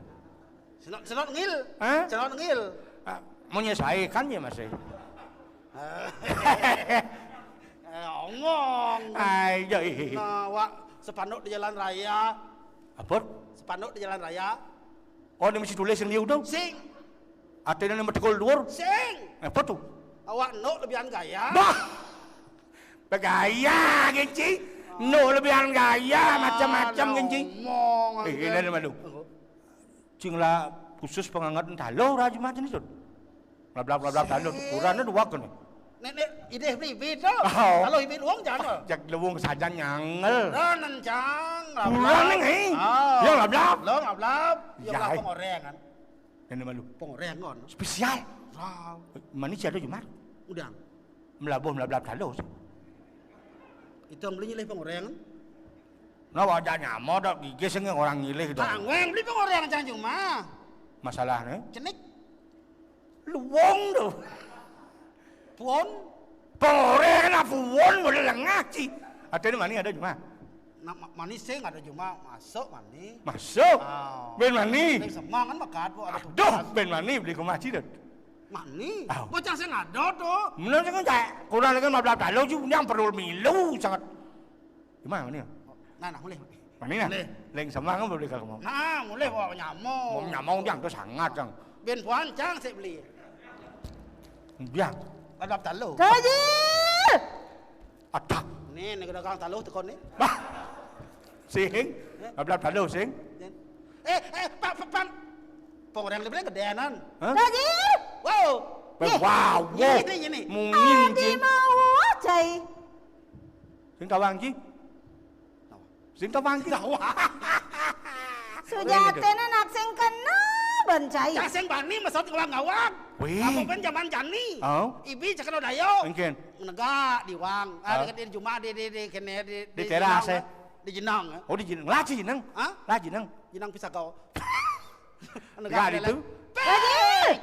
Senot, senot ngil. Hah? Senot ngil. Ah, mau nyesuaikan ya masih. Eh, omong. Ayo ih. Nah, wak sepanduk di jalan raya. Apa? Sepanduk di jalan raya. Oh, ini mesti tulis yang dia udah. Sing. Artinya ini metekul dhuwur. Sing. Apa tuh? Awak nuk lebihan gaya. Bah! Begaya, genci. Nuk lebihan gaya, macam-macam, genci. Ngomong. Eh, ini ada malu. Cing lah khusus pengangat talo, Raja Mat ini, Dut. Blablab, blablab, talo, ukurannya dua kan. Nek, nek, ide beli bit tu. Oh. Kalau ibit uang jangan. Jak lewung saja nyangel. Kurang, Cang. Kurang, Neng, eh. Ah. Ya, blablab. Lo blablab. Ya, ya, blablab eh. Pengoreng kan. Yang malu. Pengoreng kan. Spesial. Wow. Manis ada Jumat. Udah. Melabuh, melablab talo. Itu yang beli nyilih pengoreng kan. Nah, wajah nyamo dok gigi sing orang nyilih dok. Tanggung beli pengoreng Cang Juma. Masalahnya? Cenik. Luwung tu. Puon? Pengoreng lah puon boleh lengah ci. Ada ni mani ada Juma. Nak ma-, mani sing ada Juma masuk mani. Masuk. Ah. Ben mani. Ben semang kan makat bu ada. Aduh, tugas. Ben mani beli ke masjid dok. Mani. Aw. Bocah sing ada tu. Mana sing cak kurang lagi lima belas tahun juga yang perlu milu sangat. Gimana ni? Nah, nah, mulih. Mani nah? Mulih. Leng semang kan boleh kalau mau. Nah, mulih bawa nyamuk. Mau nyamuk yang tu sangat yang. Ben puan Cang saya beli. Biar. Ada talo. Kaji. Atak. Ni, ni dagang talo tekon ni. Bah. Sing. Eh? Ada talo sing. Eh, eh, pak, pak, pak. Pengoreng dia bilang gedeanan. Hah? Kaji. Wow. Wow, wow. Ini, ini, ini. Mungin. Adi mau cai. Sing tawang ci. Sing tawang ci. Sujatine nak sing kena ben cai. Cak sing bani mesot ngawang-ngawang. Wih. Apa pun zaman jani. Oh. Ibi cakno dayo. Engken. Menegak di wang. Ah, dekat di Juma di, di, di, kene di, di teras, jenang, eh. Di jenang, eh. Oh, di jenang. Lah jenang. Hah? Lah jenang. Jenang pisagau. Enggak di tu.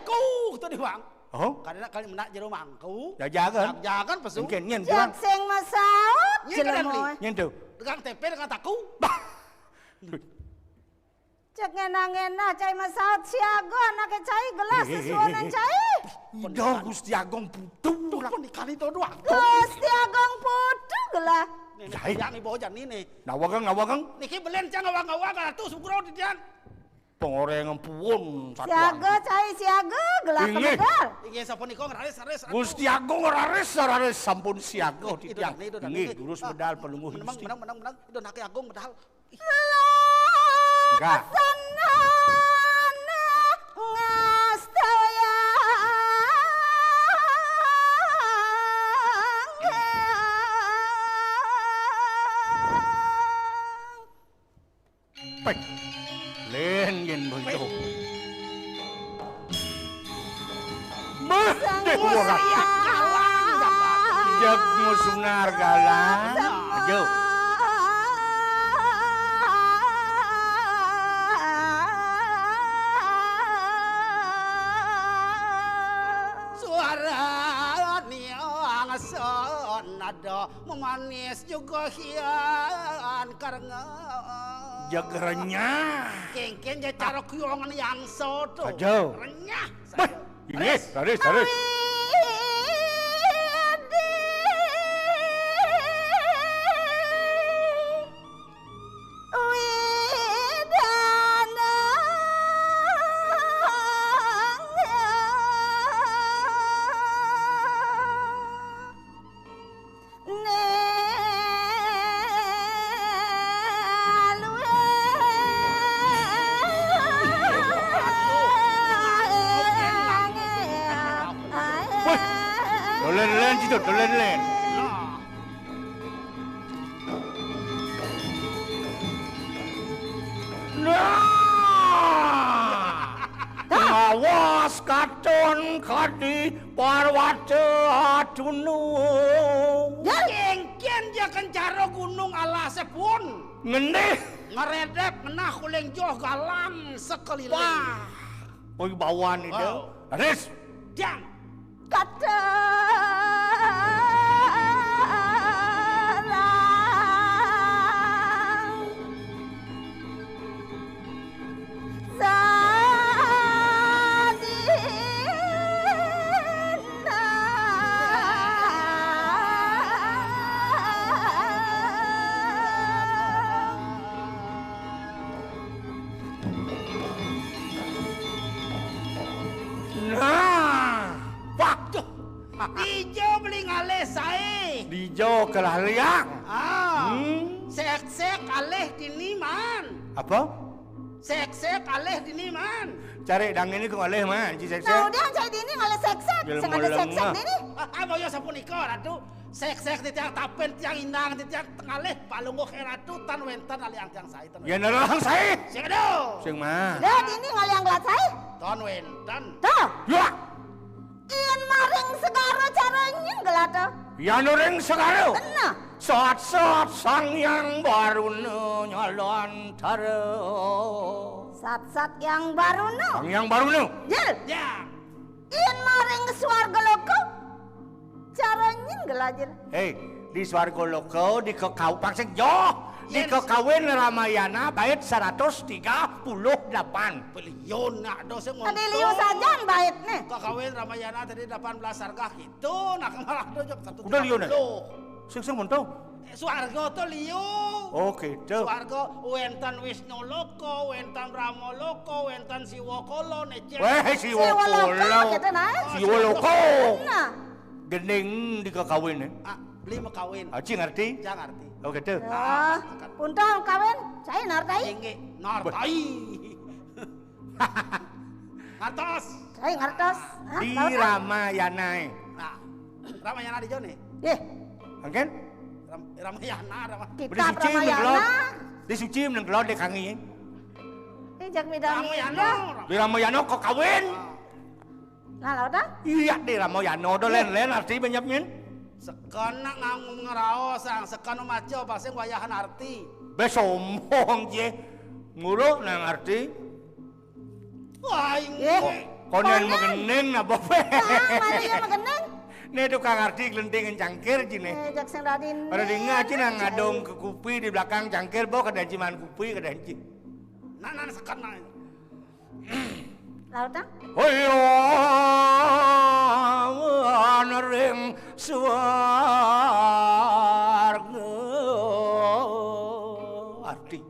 Ku tu di wang. Oh? Kadang kali menak jero mangku. Jajakan. Jajakan pesu. Mungkin nyen jak sing masaut. Nyen kan jelema. Nyen tu. Dengan tempe dengan taku. Bah. Cek ngena-ngena cai masaut siaga anake cai gelas sesuonan cai. Ido Gusti Agung putu. Tuh lah. Pun dikali to doang. Gusti Agung putu gelah. Nih, nih, cai. Yang ibu aja nih, nih. Nawageng, nawageng. Niki belen cang ngawang-ngawang ratu sugro didian. Pengoreng puun. Siaga cai siaga gelah kemegal. Inggih sapa nika ngraris raris. Gusti Agung raris raris sampun siaga titiang. Inggih durus medal pelungguh Gusti. Menang menang menang menang. Ido nake Agung medal. Enggak. Pek. Len yen bojo. Meh, dek ora. Jeg musunar galang. Ajo. Suara niang son ada memanis juga hian karena jagernya. Kengken ja cara kuyongan yang soto. Ajo. Renyah. Bah, ini, taris, taris. Weh, dolen-dolen situ, dolen-dolen. Nah! Ngawas katon kadi Parwata Tunu. Kengken ja kencara gunung alase pun. Ngendih. Ngeredep ngenah kuling joh galang sekeliling. Wah. Wibawan itu. Wow. Raris. Jang. Kata. Kelah liang. Ah. Hmm. Sék-sék alih dini, Man. Apa? Sék-sék alih dini, Man. Cari dang ini kok alih, Man. Ci sék-sék. Nah, udah cari dini ngalih sék-sék. Sing ada sék-sék dini. Ah, ah, boyo sapunika, Ratu. Sék-sék titiang tapin, titiang indang, titiang tengalih palungguh Ratu tan wénten alih angkang saé. Ya nerang saé. Sing ada. Sing mah. Dah dini ngalih angkang saé. Tan wénten. Tuh. Ya. Yén maring segara cara nyén gelata. Yén ring segara. Nah. Sat-sat Sang Hyang Baruna nyalontara. Sat-sat Hyang Baruna. Sang Hyang Baruna. Jil. Ya. Yén maring swarga loka. Cara nyén gelata. Hei, di swarga loka, di kekau-, pangsing joh. Di Yén kekawin Ramayana bait seratus tiga puluh delapan. Beliau nak dosa. Tadi liu sajan baitné. Kekawin Ramayana tadi delapan belas sarga gitu, nak malah dojo satu. Udah liu, nah? Sing, sing monto. Eh, swarga to liu. Oh, gitu. Swarga wénten Wisnu loka, wénten Brahma loka, wénten Siwa kala, nécér. Wéh, Siwa Siwa loka, kala. Gitu, nah. Oh, Siwa Siwa loka. Loka. Nah. Gending di kekawin, eh. Ah, beli mekawin. Ah, ci ngerti? Ci ngerti. Oh, gitu. Ya. Ah, punten kawin, cai ngerti? Inggih, ngerti. Ngertos. Cai ngertos. Hah, di ngertos? Ramayana, eh. Nah, Ramayana di jone. Yeh. Angken? Ram-, Ramayana, Rama-, kitab Ramayana. Di suci meneng kelod, di kangi. Ini jak midang Ramayana. Di Ramayana kok kawin? Ah. Nah, lho ta? Iya, di Ramayana, do lén-lén arti benyap nyén. Sekena nganggung ngeraos, sang sekena maca, pasing wayahan arti. Be sombong, je. Nguruk nang arti. Wah, inggih. Konen megening napa, Pe? Ah, mana ya megening? Né tukang arti glenting cangkir, jine. Eh, jak sing dadi. Pada dingah, ci nang ngadong ke kupi di belakang cangkir, bawa ke danci man kupi, ke danci. Nah, nah, sekena. Lautang? Hoya ring swarga. Arti.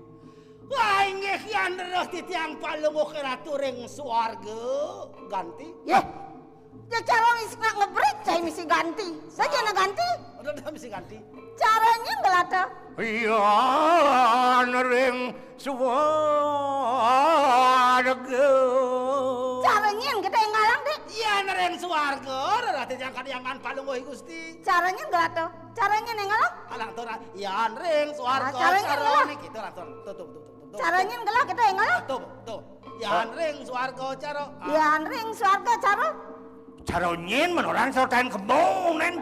Wah, inggih yan terus titiang palungguh Ratu ring swarga. Ganti. Yeh. Ya cara misi nak ngebrit, saya misi ganti. Saja nak ganti. Udah, udah misi ganti. Caranya ngelata. Yan ring swarga. Caranya kita yang ngalang, Dik. Yan ring swarga, rati jangkat yang kan palungguh Gusti. Caranya ngelata. Caranya yang ngalang. Alang to, yan ring swarga. Ah, caranya cara ngelah. Niki, to, lang, to, to, to, to, to, to. Caranya ngelah kita yang ngalang. To, to. Yan ring swarga cara. Ah. Yan ring swarga cara. Cara nyén men orang sortan kembung, nén.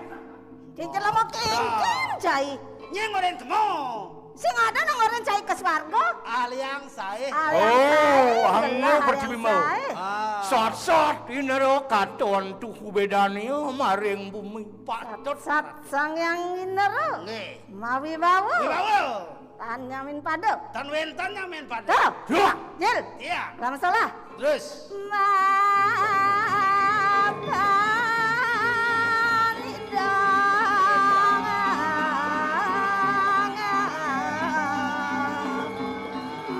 Cicil lama kéngkén, cai. Nyén ngoren kembung. Sing ada nang ngoren cai ke swarga. Aliang saé. Aliang saé. Oh, anggo percuma. Ah. Sat-sat Indra katon tuhu bedane maring bumi. Patut. Sat-sat Sang Hyang Indra. Nggih. Mawi bawa. Mawi bawa. Tan nyamin pada. Tan wénten nyamin pada. Tuh. Duh. Jil. Iya. Rama salah. Terus. Mapan dong.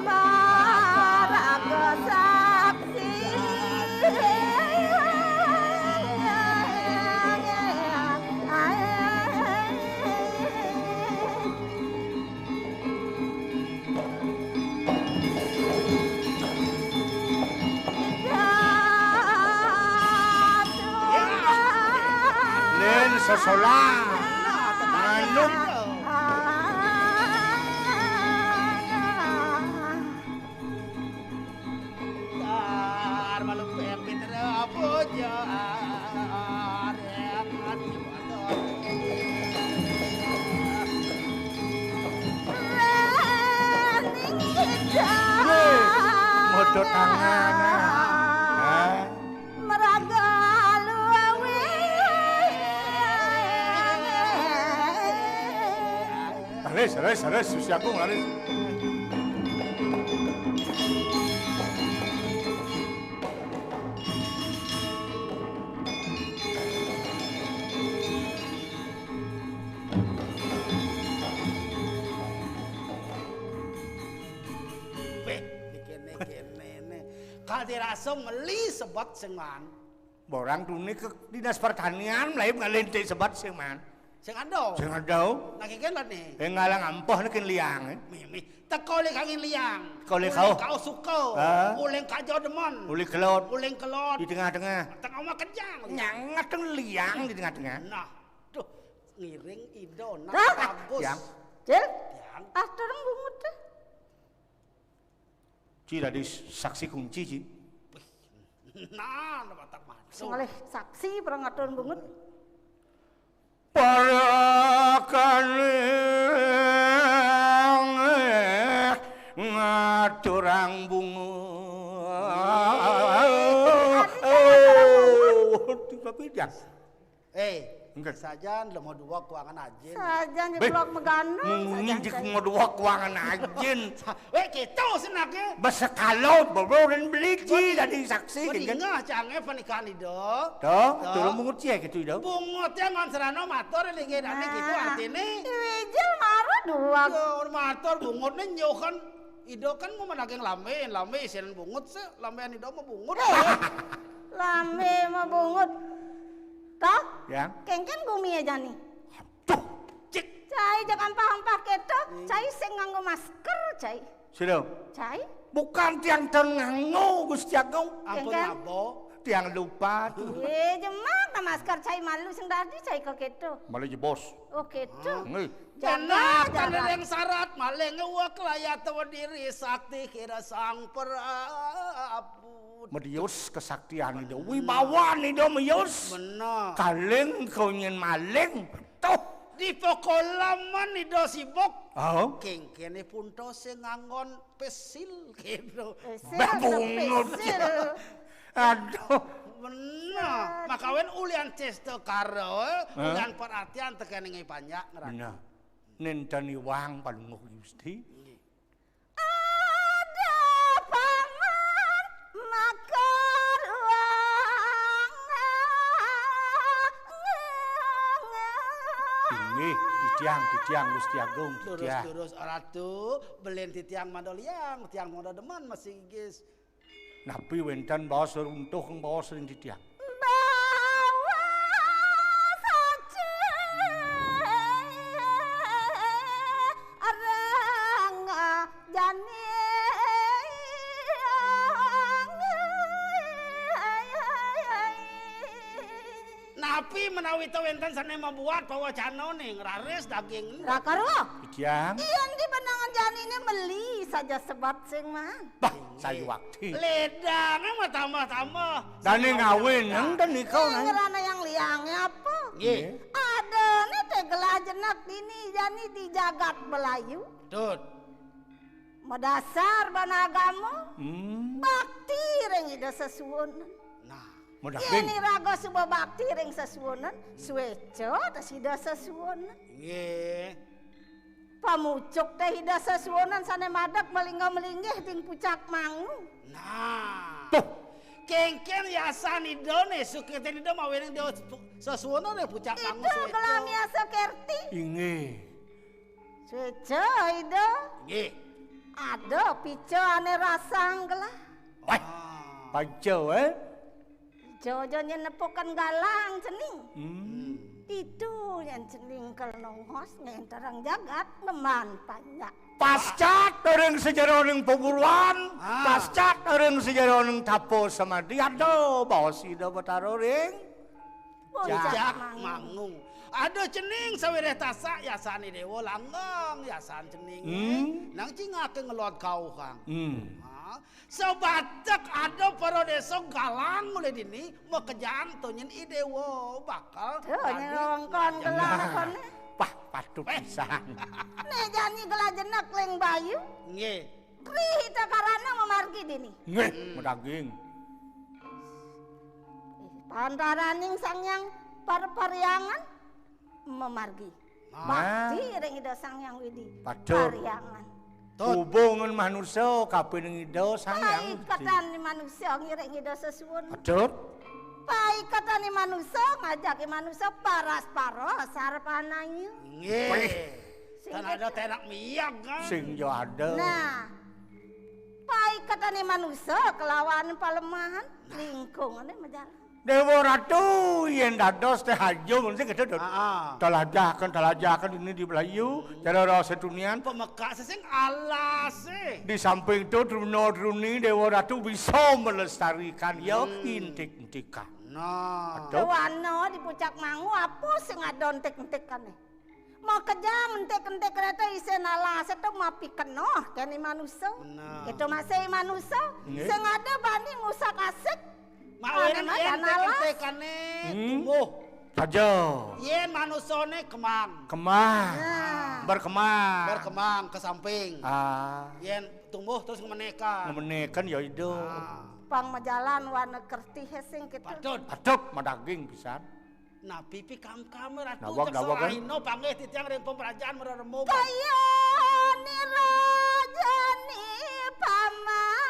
Maraga saksi. Lén sesolah. Manuk. Dar malu pepit rapuja arep mati. Wéh, modot tangan. Hah? Meraga luwe. Laris, laris, laris, Gusti Agung, laris. Béh, kéné-kéné né. Kadirasa meli sebet sing man. Borang tuni ke dinas pertanian, mlayu ngalintik sebet sing man. Sing ada. Sing ada. Nak kene lho ni. Eh, ngalang ampoh ni kene liang, eh. Mimi. Teko le kangin liang. Teko le kau. Kau suka. Ha? Uling kajo demen. Uling kelot. Uling kelot. Di tengah-tengah. Tengah mah kejang. Nyang ngateng liang di tengah-tengah. Nah, duh, ngiring Ida nak bagus. Yang. Cil. Yang. Ah, turun bungut deh. Ci dadi saksi kunci, Ci. Nah, nama tak masuk. Ngalih saksi perang atur bungut. Parakane ngaturang bungut. Oh, tiba bidang. Eh, sajan lemah dua kuangan ajin. Sajan jeblok megano. Munyi jek mau dua kuangan ajin. Weh, kita senake. Besekalo bobroren beli Ci dadi saksi. Ngah cange pernikahan Ida. Tuh, turun bungut Ci ya gitu Ida. Bungut ya ngan serano matur linggih dani gitu artine. Wijil maru dua. Matur bungut ne nyuh kan. Ida kan mau menaging lambe, lambe isian bungut se, lambean Ida mau bungut. Lambe mau bungut. Toh? Yang? Kengken gumi aja nih. Aduh, cik. Cai jangan paham pakai toh. Cai sing nganggo masker, cai. Sudah. Cai? Bukan tiang ten nganggo, Gusti Agung. Ampun, Kengken. Abo. Tiang lupa tuh. Ye, jemak na masker cai malu sing dadi cai kok keto. Malah jebos. Oh, keto. Nggih. Jangan, jangan. Yang syarat maling ngewak layat diri sakti kira sang Prabu. Medius kesaktian Ida. Wibawa Ida medius. Bener. Kaling kau nyen maling. Tuh. Di pokolaman Ida sibuk. Oh. Kengkene punto sing nganggon pesil gitu. Pesil, babungut. Pesil. Aduh. Bener. Makawen ulian cesta karo, ulian perhatian tekan ngi panjak ngerasa. Bener. Nentani wang palungguh Gusti. Ada paman maka ruang. Inggih, titiang, titiang Gusti Agung, titiang. Terus, terus, Ratu, belen titiang mada liang, titiang mada demen masih gis. Napi wenten baos runtuh kang baos ring titiang? Bawa saja arang jani. Napi menawi ta wenten sane mabuat pawacana ning raris daging? Rakaruh. Titiang. Yen di benangan janine meli saja sebat sing man. Bah, sayuwakti. Ledange mah tambah-tambah. Dane ngawin nang ten nika nang. Ngrana yang liange apa? Nggih. Adane te gelah jenek dini jani di jagat Melayu. Tut. Madasar bana agama. Hmm. Bakti ring Ida sesuwunan. Nah. Yen iraga suba bakti ring sesuwunan, sueca ta sida sesuwunan. Nggih. Pamucuk te Ida sesuwunan sane madeg malingga-malinggih ring pucak mangu. Nah. Tuh. Kengken yasan Ida ne sukete Ida mawining Ida sesuwunan ring pucak mangu. Ida sueca. Gelah miasa kerti. Inggih. Sueca Ida. Nggih. Ada pica ane rasang gelah. Wah, panca, eh? Jojo nyen nepukan galang cening. Hmm. Itu nyen cening kal nongos ngenterang jagat neman panjak. Pascat ring sejeroning paguruan, ah, pascat ring sejeroning tapo samadhi ada baos Ida Betara ring Puncak Mangu. Ada cening sawireh tasak yasane dewa langgeng yasan cening. Hmm. Nang cingake ngelot kauhang. Hmm. Ha? Sabatek ada para desa galang mulai dini makejang to nyen i dewa bakal. Tuh, nyerongkon gelah kone. Wah, patut pisan. Nek jani gelah jenek ling bayu. Nggih. Krihita karana mamargi dini. Nggih, madaging. Pantaraning Sang Hyang Par-, Parhyangan mamargi. Nah. Bakti ring Ida Sang Hyang Widi. Patut. Parhyangan. Tut. Hubungan manusia kapining Ida Sang Hyang Widi. Paiketan manusia ngiring Ida sesuwun. Patut. Paiketan manusia ngajaki manusia paras-paras sarpananya. Nggih. Wih. Sing kan ada gitu. Tenak miak kan? Sing jo ada. Nah, paiketane manusa kelawan palemahan, lingkungane majalan. Déwa Ratu, yén dados téh aja mesti kéto, Dut. Ah, ah. Talajahaken, talajahaken ini di Blayu, cara raos tunian. Pamekasé sing alasé. Di samping itu, truna-truni Déwa Ratu bisa melestarikan ya, hmm, intik-intikan. Nah. Aduh. Déwana di pucak mangu apa sing ada entik-entikané? Makejang entik-entik kereta isin alasé to mapikenoh kén manusa. Bener. Itu masih manusa. Nggih. Sing ada bani ngusak-asik. Mak, anu wénen mah yén danala. Entik-entikané, hmm, tumbuh. Saja. Yén manusané kemang. Kemang. Nah. Berkemang. Berkemang ke samping. Ah. Yén tumbuh terus ngemenekan. Ngemenekan ya itu. Ah. Pang majalan warna kertih sing gitu. Patut. Patut madaging pisan. Napi pikam-kam, Ratu? Nawag, cek nawag, kan? Serahina panggih titiang ring pamrajan marerembug. Kaya nirajani paman.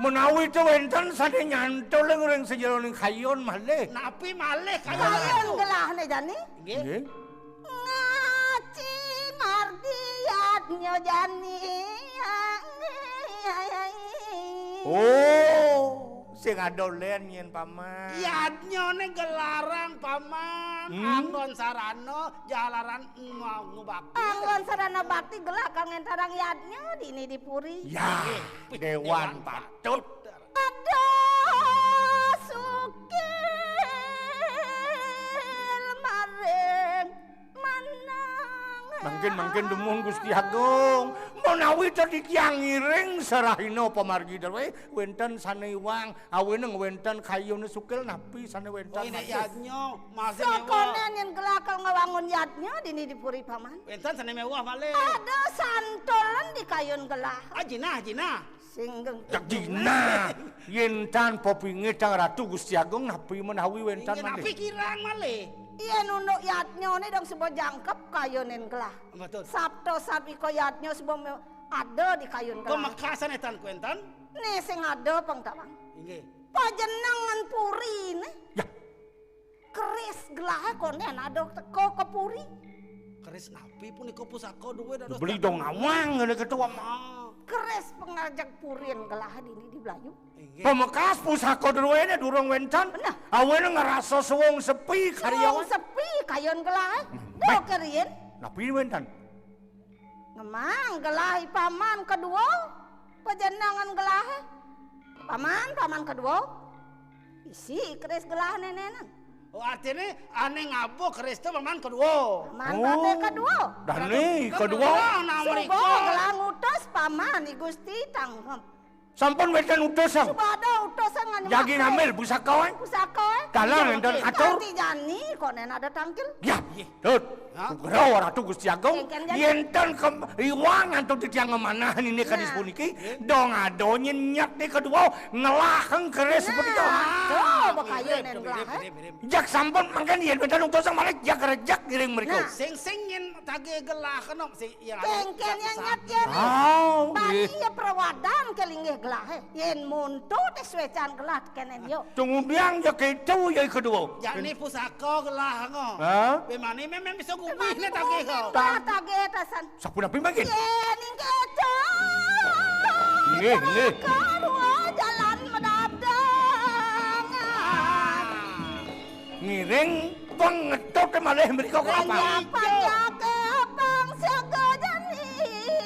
Menawi to wénten sané nyantol ring sajeroning kayon malih. Napi malih kayon, Ratu? Kayon gelahné jani. Nggih. Nggih. Ngaci margi yadnya jani. Oh, sing ada lén nyén, Paman. Yadnyané gelarang, Paman. Hmm. Anggon sarana jalaran ngubakti. Anggon sarana bakti gelah kang éntarang yadnya dini di puri. Ya, nggih. Déwan Déwan Patut. Patut. Aduh, sukil maring manang. Mangkin, mangkin dumun Gusti Agung. Menawi tadi tiang ngiring serahina pamargi druwé, wénten sané iwang, awéneng wénten kayuné sukil napi sané wénten. Oh, ini masih. Yadnya, masih mewah. Sakoné nyén gelah kal ngawangun yadnya dini di puri, Paman. Wénten sané mewah malih. Ada santulan di kayun gelah. Ah, jinah, jinah. Singgeng. Cek dina, yén tan pepinget Sang Ratu Gusti Agung, napi menawi wénten. Inggih, malih? Napi kirang malih? Yén unduk yadnyané dong suba jangkep kayunin gelah. Betul. Sapta satwika yadnya suba me-, ada di kayun gelah. Pamekasan étan kuénten? Né sing ada pang tawang. Inggih. Pajenengan puriné. Ya. Keris gelahé koné ada teka ka puri. Keris napi punika pusaka duwé dados. Beli dong nawang ngene ketua mah. Keris pangajeg purin gelahé dini di Blayu. Inggih. Pamekas pusaka duwéné durung wénten. Bener. Awéné ngrasa suwung sepi karyawan. Suwung sepi kayun gelahé. Hmm, duh, baik. Keriin. Napi wénten? Ngemang gelah i paman kedua, pajenengan gelahé. Paman, paman kedua. Isi keris gelah nénénan. Oh, artiné ané ngabuh keris to paman kedua. Paman, oh, dané kedua. Dané kedua. Nah, nah, suba mriko gelah ngutus paman i Gusti tangkep. Sampun wénten utusan. Suba ada utusan ngan jagi ngambil pusaka, eh? Pusaka, eh? Dalang énten atur. Kanti jani, konen ada tangkil. Ya, Tut. Hah? Sugra Ratu Gusti Agung. Kénkén jani. Yén ten ke iwang antuk titiang ngemanah ini kadis puniki, dong ada nyén nyat né kedua ngelaheng keris seperti itu. Nah, tuh, bakayu nén gelah, eh? Jak sampun mangkin yén wénten utusan malih jak rejak ngiring mriko. Nah. Sing, sing nyén tagih gelah kena sing Kénkén yang nyat ya. Bani ya prawadan ke linggih gelah, eh. Yén muntu té suécan gelah kénén yo. Tunggu biang ya kéto ya kedua. Jani pusaka gelah ngo. Hah? Bimani mémé bisa gumih né tagih ko. Tagih tasan. Sapunapi mangkin? Yén ing kéto. Nggih, nggih. Kedua jalan medadang. Ngiring pengetut malih mriko ka apa? Panjake bangsa gajani,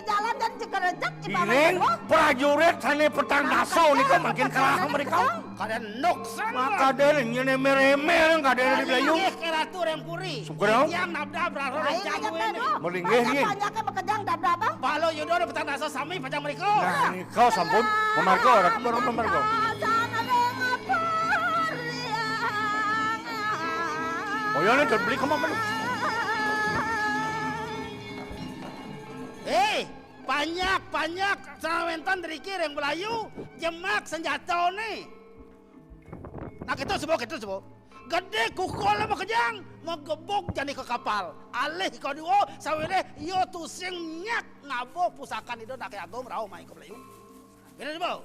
jalan dan cekerejak. Ngiring prajurit sané petang dasa nika mangkin kalah mriko. Kadén nuksan. Makadén nyén émér-émér kadén di Blayu. Nggih, Ratu Rempuri. Sugra. Yang nabda braro. Melinggih nggih. Panjake makejang dabda, Bang. Balo Yuda petang dasa sami pacang mriko. Nah, nika sampun mamarga, Ratu Rempuri mamarga. Boyone dol beli kemana? Hei, panjak, panjak, sawénten driki ring Blayu, jemak senjatane. Nah, kéto suba, kéto suba. Gedé kukul makejang, magebug jani ka kapal. Alih kadua, sawiréh ya tusing nyat ngabuh pusakan Ida Anaké Agung rauh mai ka Blayu. Kéto suba.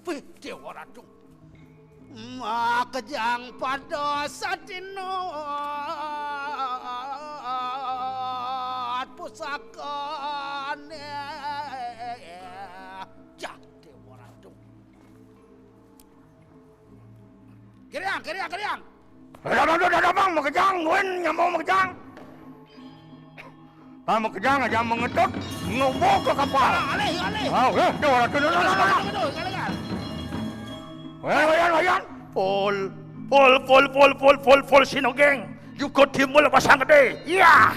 Wih, Déwa Ratu. Makejang pada sadina pusakane. Jah, Déwa Ratu. Keriang, keriang. Dadamang, dadamang, makejang, wen, nyamong makejang. Tah makejang aja mengetut, ngubuk ke kapal. Ah, alih, alih. Ah, eh, dah, dah, dah, dah, dah, dah. Wayan, wayan, wayan. Pol, pol, pol, pol, pol, pol, Sinogeng. Yuko timbul pasang gede. Iya.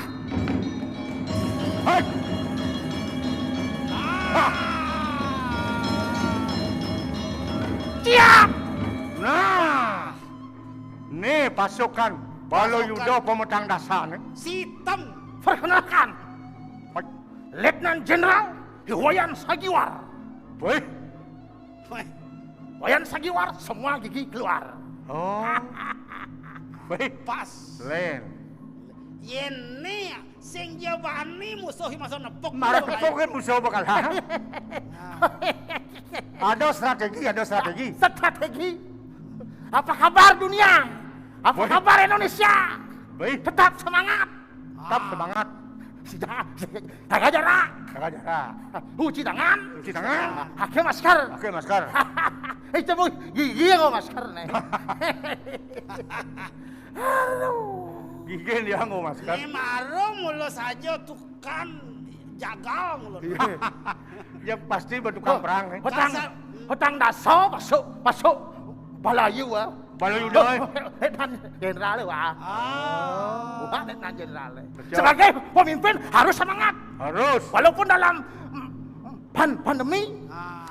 Hei. Ah. Siap. Nah. Nih pasukan Bala Yuda pemetang dasa nih. Sitem. Perkenalkan. Letnan Jenderal Wayan Sagiwar. Wih. Wih. Wayan Sagiwar, semua gigi keluar. Oh. Wih. Pas. Len. Yén né sing ja bani musuh masa nepuk. Marah nepuk kan musuh bakal. Nah. Ada strategi, ada strategi. Strategi. Apa kabar dunia? Apa kabar Indonesia? Baik. Tetap semangat. Tetap semangat. Sudah, jaga jarak. Jaga jarak. Cuci tangan. Cuci tangan. Pakai masker. Pakai masker. Itu bu gigi yang masker nih. Aduh. Gigi yang masker. Ini maru mulu saja tukang jagal mulu. Iya. Ya pasti bertukang perang. Petang, petang dasa masuk, masuk Balayu ah. Balayu dah. Letnan Jenderal wah. Ah. Bukan Letnan Jenderal. Betul. Sebagai pemimpin harus semangat. Harus. Walaupun dalam mm, pan pandemi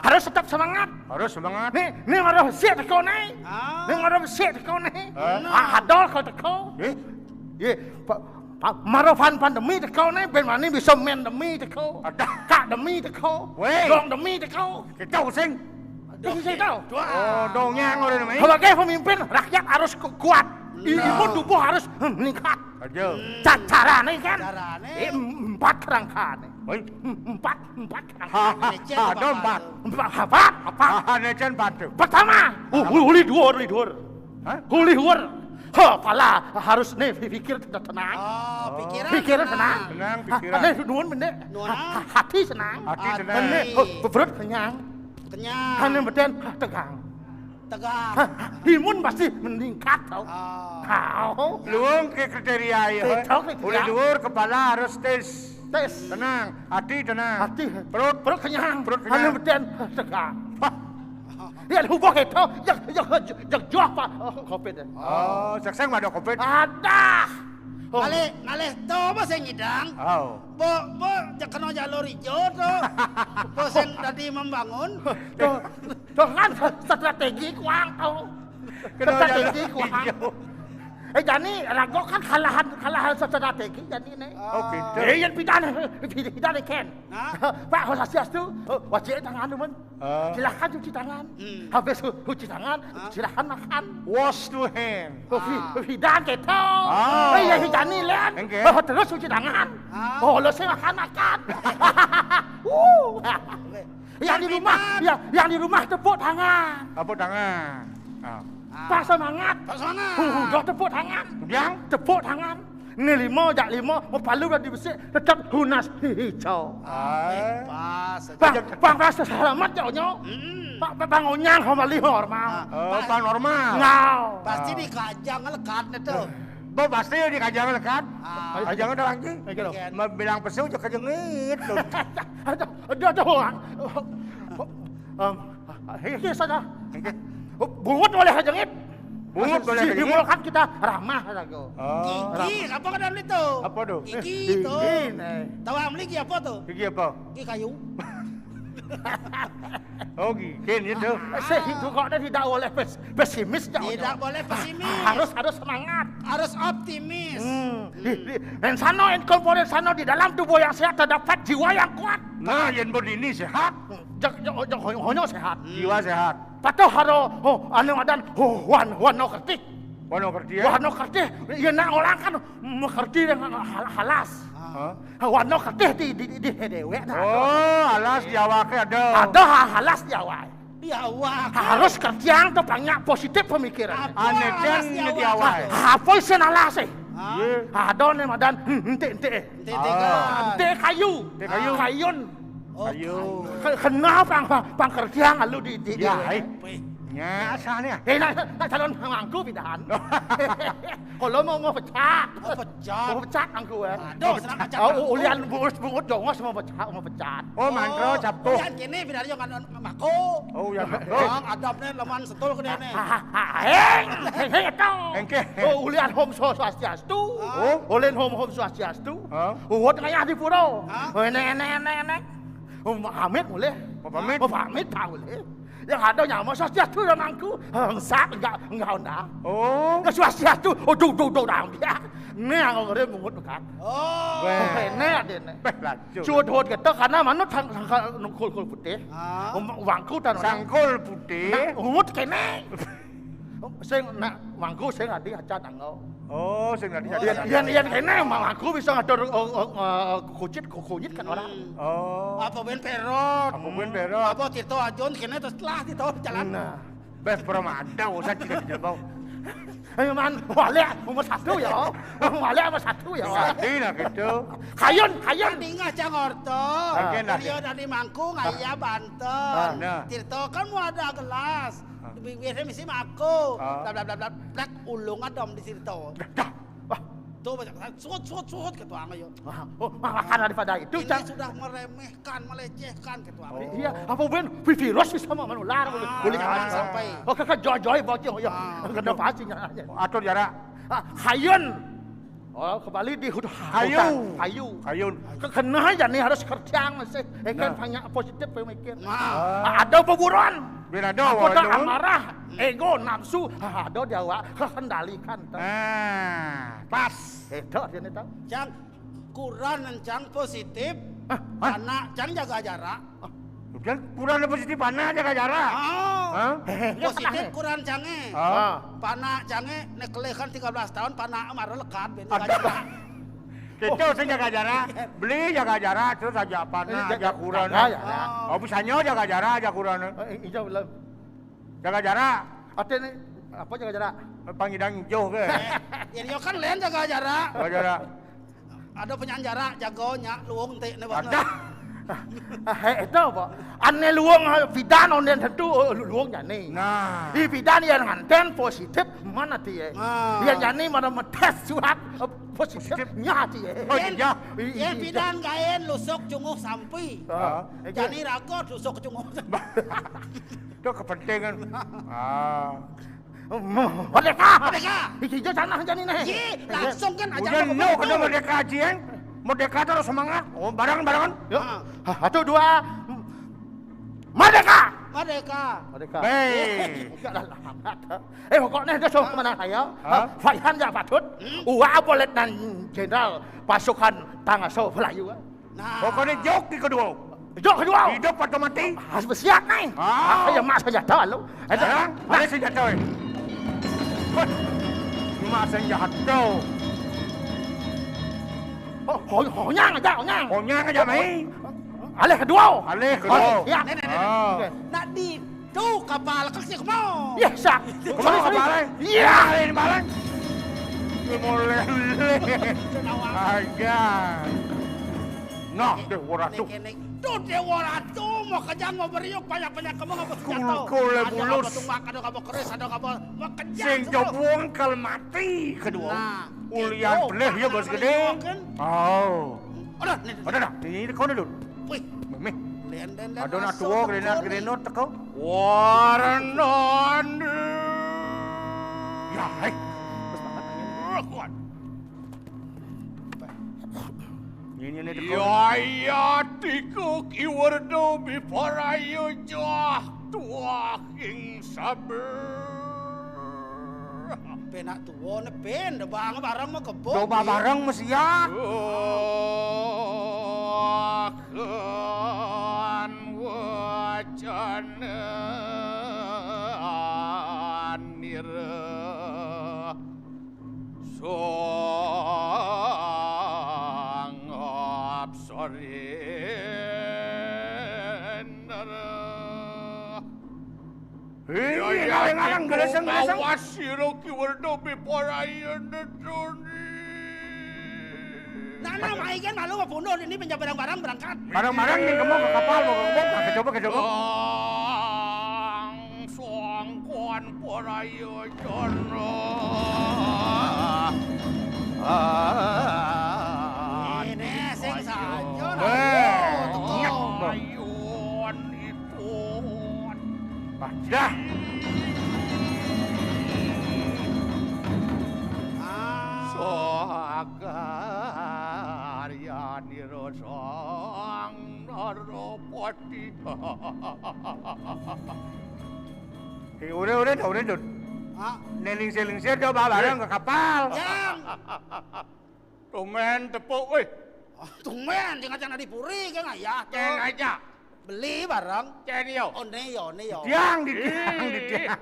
harus tetap semangat. Harus semangat. Nih, nih marah besik teko nih. Ah. Nih marah besik teko nih. Ah. Ah, adol kau teko. Eh? Ye, pa, pa, marah pan pandemi teko nih, ben mani bisa main demi teko. Ada. Kak demi teko. Weh. Dong demi teko. Kita using. Ini saya tahu. Oh, dong yang orang demi. Sebagai pemimpin, rakyat harus ku- kuat. I- Imun tubuh harus meningkat. Aja. Ca- Carane kan? Carane. Eh, empat kerangkane. Woi. Empat, empat kerangkane. Ha, ha, ada empat. Empat, empat, empat. Ha, ha, necen batu. Pertama, u- u- uli dhuwur, uli dhuwur. Hah? Uli dhuwur. Ha, pala harus nih pikir tenang. Oh, pikiran Pikiran tenang. Tenang. Tenang pikiran. Nih nuwun mendek. Nuwun. Ha- ha- Hati senang. Hati tenang. Nih, oh, perut kenyang. Kenyang. Ane beden tegang. Tegang. Imun pasti meningkat tau. Oh. Tau. Luwung ke kriteria ya. Cocok kriteria. Uli dhuwur kepala harus tis. Tis. Tenang, hati tenang. Hati. Perut. Perut kenyang. Perut kenyang. Anu beden tegang. Wah. Ya hubung itu, yang yang yang joh Pak. Oh, covid. Oh, sekseng ada covid. Ada. Oh. Ngalih, ngalih to apa sing ngidang? Oh. Bo, bo, ja- kena jalur hijau to. Bo sing tadi membangun. Tuh, tuh kan strategi kuang tau. Kena strategi jalur kuang. Hijau. Eh, jani rago kan kalahan, kalahan strategi jani nih. Oh, gitu. Eh, yang pidan, pidan ken. Hah? Pak, Swastiastu. Oh, wajib tangan, teman. Ah. Silahkan cuci tangan. Hmm. Habis cu- cuci tangan, silahkan makan. Wash two hand. Oh, pi- Ah. Pidan gitu. Ah. Eh, ya, hijani, Len. Enggak. Oh, terus cuci tangan. Ah. Oh, lo sih makan, makan. Uh. Yang di rumah, yang, yang di rumah tepuk tangan. Tepuk tangan. Ah. Pas semangat. Pas semangat. Udah tepuk tangan. Yang? Tepuk tangan. Ini lima, jak lima, mau palu udah dibesik, tetap tunas hijau. Ah. Pas. Bang, bang, pas selamat ya, Onyo. Hmm. Pak, Pak, Bang Onyang kembali normal. Oh, pas normal. Ngau. Pasti dikajang lekat nih tuh. Bo, pasti dikajang lekat. Ah. Kajang ada lagi. Iya. Mau bilang pesu, cek kajengit tuh. Aduh, aduh, aduh. Em, ini saja. Bungut boleh kajengit. Bungut boleh si kajengit. Himul kan kita ramah saja. Oh. Gigi, apa kan itu? Apa tuh? Gigi tuh. Gigi, nih. Tahu amli gigi apa tuh? Gigi apa? Gigi kayu. Oh, gigi itu. Saya itu kok ada tidak boleh pes- pesimis ya. Tidak boleh pesimis. Harus, harus semangat. Harus optimis. Hmm. Di, di, yen sano incorporate sano di dalam tubuh yang sehat terdapat jiwa yang kuat. Nah, yen bodine sehat. Jek, jek, jek, honyo, honyo sehat. Jiwa sehat. Patuh haro, oh, anu adan, oh, wan, wano kertih. Wano kertih, ya? Wano kertih, yen nak orang kan mengerti dengan hal- halas. Hah? Wano kertih di, di, di, di dewek, nah. Oh, alas di awake ada. Ada ha- halas di awake. Di awake. Harus kerjang tuh banyak positif pemikiran. Apa alas di awake? Apa isin alas eh? Hah? Iya. Ada nih madan, hmm, entik-entik eh. Entik-entik kan? Entik kayu. Entik kayu. Kayun. Oh, kayu. Ke- Kenapa pang, pang kerjang lalu di, di, di Ya, dewek? Eh. Nya, sah nih. Eh, nak, nak calon mangku pidan. Kalau mau, mau pecat. Mau pecat. Mau pecat mangku, eh. Aduh, senang pecat mangku. Ulian bungut, bungut dongos mau pecat, mau pecat. Oh, mantro, captuh. Ulian kini pidan yo kan mangku. Oh, ulian mangku. Bang, adabnya leman setul ke dia nih. Heng, heng, heng, itu. Engke. Oh, ulian hom so swastiastu. Oh. Ulian hom, hom swastiastu. Hah? Uwut ngayah di pura. Hah? Oh, enek, enek, enek, enek. Oh, pamit boleh. Oh, pamit. Oh, pamit tak boleh. Yang ada nyawa swastiastu dan mangku. Hengsak enggak, enggak onda. Oh. Ya swastiastu. Oh, duduk, duduk, dah, dia. Ini yang ngeri mungut dekat. Oh. Weh. Enek dia nih. Beh, laju. Suhut-suhut kita karena manut sang-, sangkal nungkul-kul putih. Ah. Mangku tan. Sangkul putih. Nah, ungut kene. Sing nak mangku sing adi acan anggo. Oh, sing adi acan. Yen, yen, yen kene mangku bisa ngatur, oh, oh, eh, kucit, kunyit kan orang. Oh. Apa ben perot? Apa ben perot? Apa Tito Ajun kene terus telah Tito jalan. Nah. Beh, pramada, usah cika di jelebau. Ayo, man, walik nomor satu ya. Walik nomor satu ya. Tadi lah gitu. Kayun, kayun. Tadi ngajang orto. Oke, nah. Rio dari mangku, ngaya banten. Ah, nah. Tirto kan mau ada gelas. Ah. Biasanya mesti mako. Ah. Bla, bla, bla, bla, blak, ulung adom di Tirto. Dah, dah. Wah, tuh banyak suhut, suhut, suhut gitu, anggo yo. Wah, oh, makan daripada itu, ini Cang. Sudah meremehkan, melecehkan gitu, anggo. Iya, apa ben virus bisa mau menular, ah, boleh, boleh jangan sampai. Oh, kakak joy-joy bocil, ya. Ah. Kena pasti nyanyi. Atur jarak. Ah, kayun. Oh, kembali di hutan. Kayu. Kayu. Kayun. Kekena aja nih harus kerjang masih. Eh, kan nah. Banyak positif pemikir. Nah. Ah. Ada peburuan. Bin ada. Aku tak amarah, ego, nafsu, ada di awak, kendalikan. Nah, pas. Itu dia nih, tahu. Cang, kuran cang positif, hah? Hah? Anak cang jaga jarak. Udah kuran positif, anak jaga jarak. Oh. Hah? Hehe, ya, positif tenang, ya. Kuran cange. Oh. Ah. Panak cange, nek kelehan tiga belas tahun, panak marah lekat, ben jaga jarak. Kita sing jaga jarak, beli jaga jarak, terus aja panak, ini jaga, aja kuran. Jaga jarak. Oh. Oh, misalnya jaga jarak, aja kuran. Eh, iya, belum. Jaga jarak. Artinya apa jaga jarak? Pangidang ijo ke? Eh, ya, dia kan lain jaga jarak. Jaga jarak. Ada penyanjara jagonya luung ente ne bang. Ada. Ah, eh, itu apa? Ane luung, eh, pidan onden tentu, eh, lu-, luung jani. Nah. Di pidan yang nganten positif mana ti, eh? Nah. Yang jani mana metes surat, eh, positifnya ti, eh. Oh, iya. Yang pidan gaen lusuk cunguh sampi. Ah. Jani ragot lusuk cunguh. Itu kepentingan. Ah. Merdeka! Merdeka! Iki jo tanah jani nih. Ye, langsung kan aja. Udah, no, kada merdeka, Jian. Merdeka terus semangat. Oh, bareng-bareng. Yuk. Ah. Satu, dua. Merdeka! Merdeka! Merdeka. Hei. Enggak lah, lah. Eh, pokoknya dia suruh kemana saya? Hah? Faihan ya patut. Hmm? Uwa boleh nan jenderal pasukan Tangaso Melayu. Nah. Pokoknya jok di kedua. Jok kedua. Hidup atau mati? Harus bersiap nih. Ah. Apa yang mak senjata lu? Ada. Hah? Ada senjata, eh. Wah. Mak senjata. Oh, oh, honyang aja, honyang. Honyang aja, mai. Alih kedua. Alih kedua. Oh, ya. Nih, nih, nih, nih. Ah. Oke. Nak di Tuh, kapal kasih kemau. Iya, sak. Kemau kapal, eh? Iya. Ini balen. Dia mau lele. Aja. Nah, deh, ora tuh. Tuh, dia ora tuh, mau kejang, mau beriuk, banyak-banyak kamu nggak mau senjata. Kulkul, ada bulus. Apa tuh, mak, ada apa keris, ada apa, mau kejang. Sing semua. Jebung kal mati kedua. Nah, ulian itu, beleh ya, bos gede. Kan? Oh. Ada, nih, nih. Ada dah. Ini kau dulu. Wih. Meh. Ada nak tua, grenat, grenot, teko. Warnan. Ya, hai. Kuat. Ini, ini, teko. Ya, ya, tiku kiwerdo biparaya jah tuah ing saber. Penak tua ne pen, da bang bareng mah kebo. Coba bareng mah sia. Kan wacana nira sangap sarindra. Iya, ngarang-ngarang, geleseng-geleseng. Awas sira ki werna beparayana, Doni. Nah, nah, mai kan malu mau bunuh ini, pinjam barang-barang berangkat. Barang-barang yang kamu ke kapal, mau ke kebun, nah, coba, coba. Langsung Parayojana. Ini sing saja, nah, teka. Ayun itu. Padah. Sakaryanira Sang Narapati. Eh, ora, ora, ora, Dut. Ah. Nek lingsir-lingsir, coba bareng ke kapal. Jang. Tumben tepuk, weh. Ah, tumben, sing ngajak nang di puri, kan ayah to. Kén aja. Beli bareng. Cén yo. Oh, ne yo, ne yo. Tiang, di tiang, di tiang.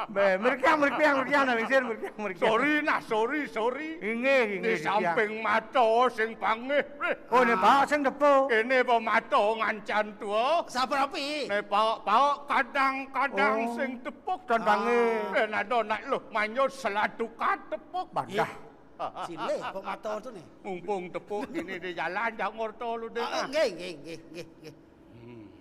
Be, merkiang, merkiang, merkiang, nang lingsir, merkiang, merkiang. Sorry, nah, sorry, sorry. Inggih, inggih, di tiang. Samping mata sing pangih, weh. Oh, ne baok sing tepuk. Kene apa mata ngancan tua. Sapa api? Ne baok-baok kadang-kadang sing tepuk. Ton pangé. Eh, nado nak luh manyut selatukat tepuk. Badah. Silih kok mata tu ni. Mumpung tepuk ini di jalan, jangan ngorto lu deh. Ah, nggih, nggih, nggih, nggih, nggih. Hmm.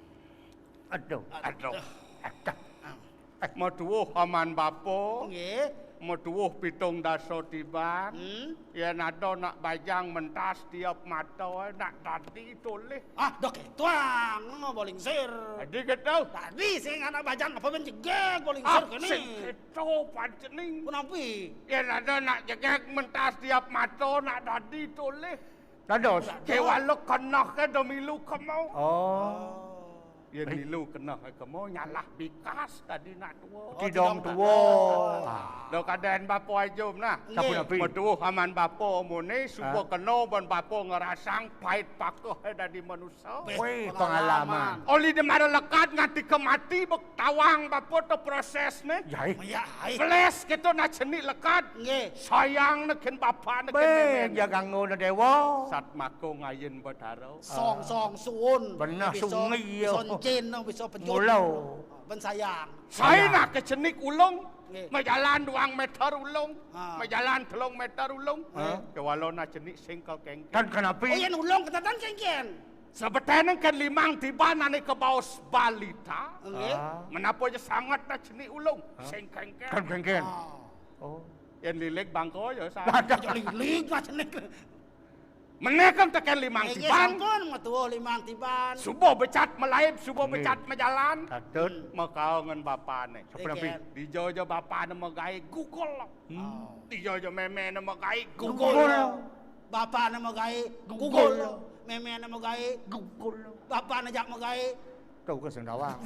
Aduh, aduh, aduh. Ah. Eh, maduwuh aman bapa. Nggih. Maduwuh pitung dasa tiban. Hmm. Yén ada nak bajang mentas tiap mata, eh, nak dadi tolih. Ah, dah ketuang, Bolingsir. Dadi gitu. Dadi sing anak bajang apa ben jegeg Bolingsir. Ah, kene. Sing gitu pancening. Punapi? Yén ada nak jegeg mentas tiap mata, nak dadi tolih. Dados. Kewala keneh ke do milu kemo. Oh. Yén milu keneh ke kemo, nyalah bikas dadi nak tua. Tidong tua. Ah. Lo kadén bapa ajum nah. Sapunapi? Maduwuh aman bapa muni, suba kena ban bapa ngrasang pait pakeh dadi manusa. Wih, pengalaman. Oli di mara lekad nganti ke mati, bek tawang bapa to prosesne. Yai. Yai. Flash gitu nak cenik lekad. Nggih. Sayang ne kén bapa ne kén mémé ne. Jagang ngono dewa. Sat mako ngayin betara. Song, song, suun. Benah sungi, yo. Bisa encin, bisa pencut. Mula. Ben sayang. Saya nak ke cenik ulung. Nggih. Majalan duang meter ulung. Ah. Majalan telung meter ulung. Ah. Kewala nak cenik singkel kengken. Kan kenapi? Oh, yén ulung ketetan kengken. Sebetulnya kan limang tiban ane kebaos balita. Nggih. Ah. Menapa aja sangat nak cenik ulung. Ah. Sing kengken. Kan kengken. Ah. Oh. Yén lilik bangko ya sa. Ada lilik nak cenik. Meneh kan tekén limang tiban. Sampun, maduwuh limang tiban. Suba becat melaib, suba becat majalan. Patut. Makaongen bapane. Sapunapi? Dija ja bapane magaé gugul. Hmm. Oh. Dija ja méméne magaé gugul. Gugul. Bapane magaé gugul. Gugul. Méméne magaé gugul. Bapane jak magaé. Tau ke sing tawang.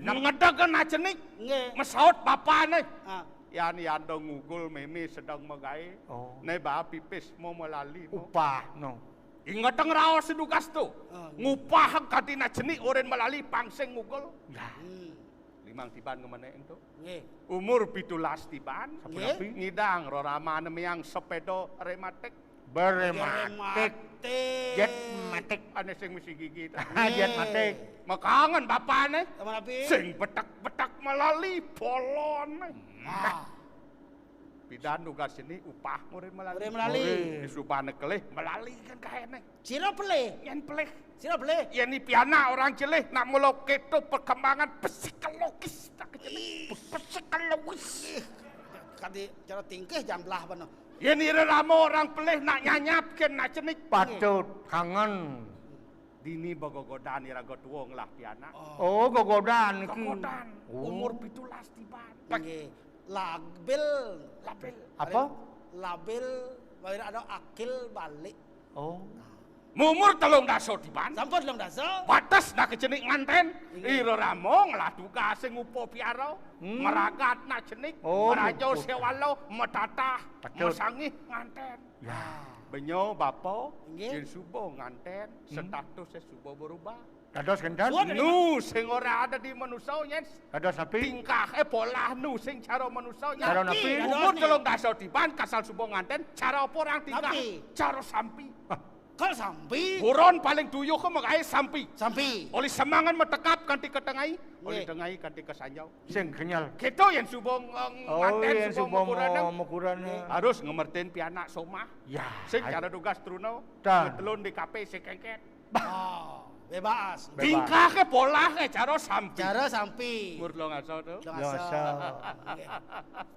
Mengedek kena cenik. Nggih. Mesaut bapane. Ah. Yan, yan do ngugul mémé sedeng magaé. Oh. Ne ba pipis mo melali mo. Upah no. Inget ngraos dugas tu. Ah, nggih. Ngupah kadi nak cenik orin melali pang sing ngugul. Ya. Hmm. Limang tiban ngemenek ento. Nggih. Umur pitulas tiban. Sapunapi? Ngidang rerama ne miang sepeda rematik. Berematik. Rematik. Jet matik. Ane sing mesti gigi ta. Jet matik. Makaongen bapane. Sapunapi? Sing betek-betek melali polone. Ah. Pidan dugas cenik upah murid melali. Murid melali. Murid. Disubane kelih melali kan kaene. Sira pelih. Yén pelih. Sira pelih. Yén ni pianak orang celih nak mula keto perkembangan psikologis tak kecenik. Ih. Psikologis. Ih, kadi cara tingkih jang belah bana. Yén ira rama orang pelih nak nyanyap kén nak cenik. Patut kangen. Dini begogodan ira go tua ngelah pianak. Oh, gogodan iki. Gogodan. Oh. Umur pitulas tiban. Nggih. Labil. Labil. Apa? Labil, wayah ada akil balik. Oh. Mumur telung dasa tiban. Sampun telung dasa. Bates nak kecenik nganten. Nggih. Ira rama ngelah tugas sing upa piara. Hmm. Meragat nak cenik. Oh, meraja sewala, metatah, patut. Mesangih nganten. Ya. Benyo bapa, nggih. Yén suba nganten, hmm, status suba berubah. Dados kenten? Nu sing ora ada di manusa, yén. Dados napi? Tingkah, eh, polah nu sing cara manusa, yén. Cara napi? Umur telung dasa tiban kasal suba nganten, cara apa orang tingkah? Napi? Cara sampi. Ah. Kal sampi? Buron paling tuyuh ke magaé sampi. Sampi. Oleh semangan metekap kanti ke tengai, oleh tengai kanti ke sanjau. Sing kenyal. Kita yén suba ng-, oh, nganten, yén suba suba mo-, mekuran, mekuran, nggih, harus ngemertin pianak somah. Ya. Sing cara tugas truna, ngetelun di kape sing kengken. Bah. Oh. Bebas. Bebas. Tingkahé, polahé cara sampi. Cara sampi. Umur telung dasa to? Telung dasa. Telung dasa. Nggih.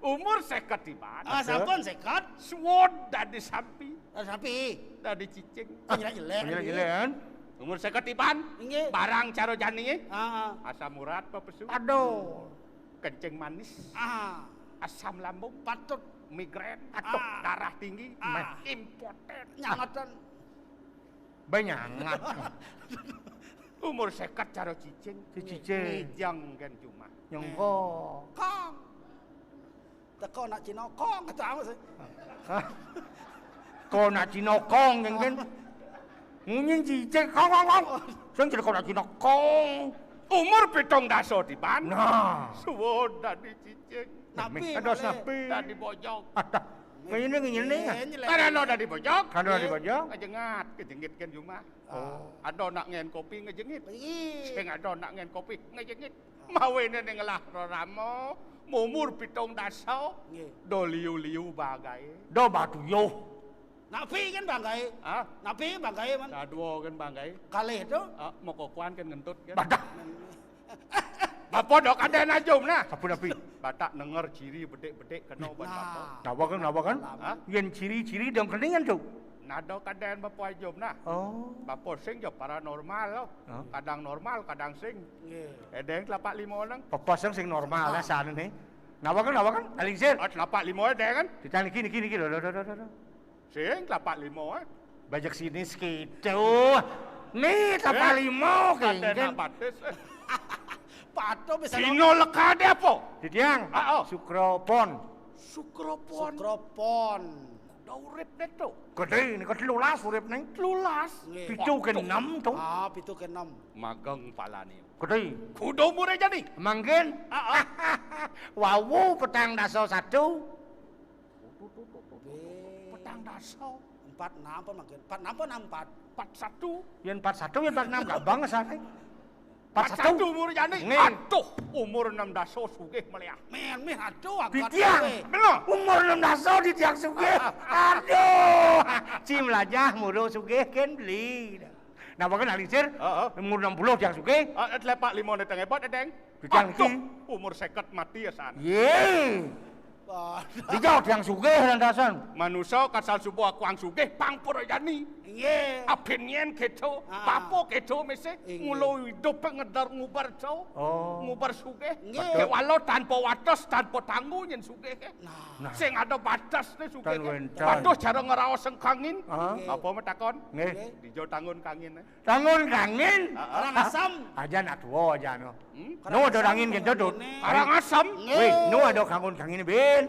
Umur seket tiban. Ah, sampun seket. Suwun dadi sampi. Dadi sampi. Dadi cicing. Nyelek-nyelek. Nyelek-nyelek, kan? Umur seket tiban. Nggih. Barang cara janié. Heeh. Asam urat pepesu. Aduh. Kencing manis. Ah. Asam lambung. Patut. Migrain. Aduh, ah, darah tinggi. Ah. Impoten. Nyangetan. Banyangat. Umur seket cara cicing. Cicing. Ngijang kén jumah. Nyengko. Kong. Teka nak Cina, kong, kata apa sih? Hah? Kok nak Cina kong, kén, kén? Munyin cicing, kong, kong, kong. Sing jadi kok nak Cina kong. Umur pitung dasa tiban. Nah. Suwun dadi cicing. Napi, ada malih? Napi? Dadi bojog. Ada. Ngene, ngene. Ngene, ngene. Karena dadi bojog. Karena dadi bojog. Ngejengat, kejengit kén jumah. Oh. Ada nak ngen kopi ngejengit. Ngejengit. Sing ada nak ngen kopi ngejengit. Mawinan ngelah rerama, umur pitung dasa, nggih, do liu-liu bagaé. Do batuyuh. Napi kén bagaé? Hah? Napi bagaé, Man? Dadua kén bagaé. Kalih to? Ah, mokokuan kén ngentut kén. Badah. Bapa do kadén ajum nah. Sampun napi? Batak nenger ciri bedik-bedik kena ban bapa. Nah. Napa kén, napa kén? Hah? Yén ciri-ciri dong keningan to. Nada kadén bapa ajum nah. Oh. Bapa sing ja paranormal loh. Hah? Kadang normal, kadang sing. Nggih. Édéng telapak lima nang. Pepas yang sing normal lah sana nih. Nawakan, nawakan, alingsir. Oh, telapak lima édéng kan? Titang niki, niki, niki, lho, lho, lho, lho, lho. Sing telapak lima, eh. Bajak sini sekitu. Nih, telapak lima, kadén kengken. Batis. Patuh bisa. Dina lekadé apa? Titiang. Ah, oh. Sukropon. Sukropon. Sukropon. Da urip né to. Gedé, nika telulas urip ning. Telulas. Nggih. Pitu kén enem to. Ah, pitu kén enem. Mageng palane. Gedé. Kudu umure jani. Mangkin. Heeh. Wawu petang dasa satu. Tuh, tuh, tuh, tuh, tuh, tuh, tuh. Petang dasa. Empat enam apa mangkin? Empat enam apa enam empat? Empat satu. Yén empat satu, yén empat enam gak banget sana. Empat satu. Empat satu umur jani. Nggih. Aduh, umur enam dasa sugih meliah. Meh, meh, aduh, agak. Titiang. Bener. Umur enam dasa titiang sugih. Aduh. Cim lajah muru sugih kén beli. Napa kén alingsir? Heeh. Umur enam puluh tiang sugih. Ah, telapak lima né tengah édéng. Titiang niki. Aduh, umur seket mati ya san. Yé. Waduh. Dijawab tiang sugih lantasan. Manusa kasal subuh akuang sugih pang pura jani. Nggih. Abin nyén kéto, ah, bapa kéto mesti. Nggih. Ngulo idup ngedar ngubar to. Oh. Ngubar sugih. Nggih. Kéwala tanpa wates, tanpa tanggu nyén sugih. Nah. Nah. Sing ada batas né sugih. Tan wénten. Waduh, cara ngraos sing kangin. Ah. Nggih. Apa matakon? Nggih. Nggih. Dija tangun kangin, eh? Tangun kangin. Heeh. Karangasem. Aja nak tua aja no. Hmm? No ada Karangasem, kangin gitu, Dut. Karangasem. Wih, no ada kangun kangin, Bin.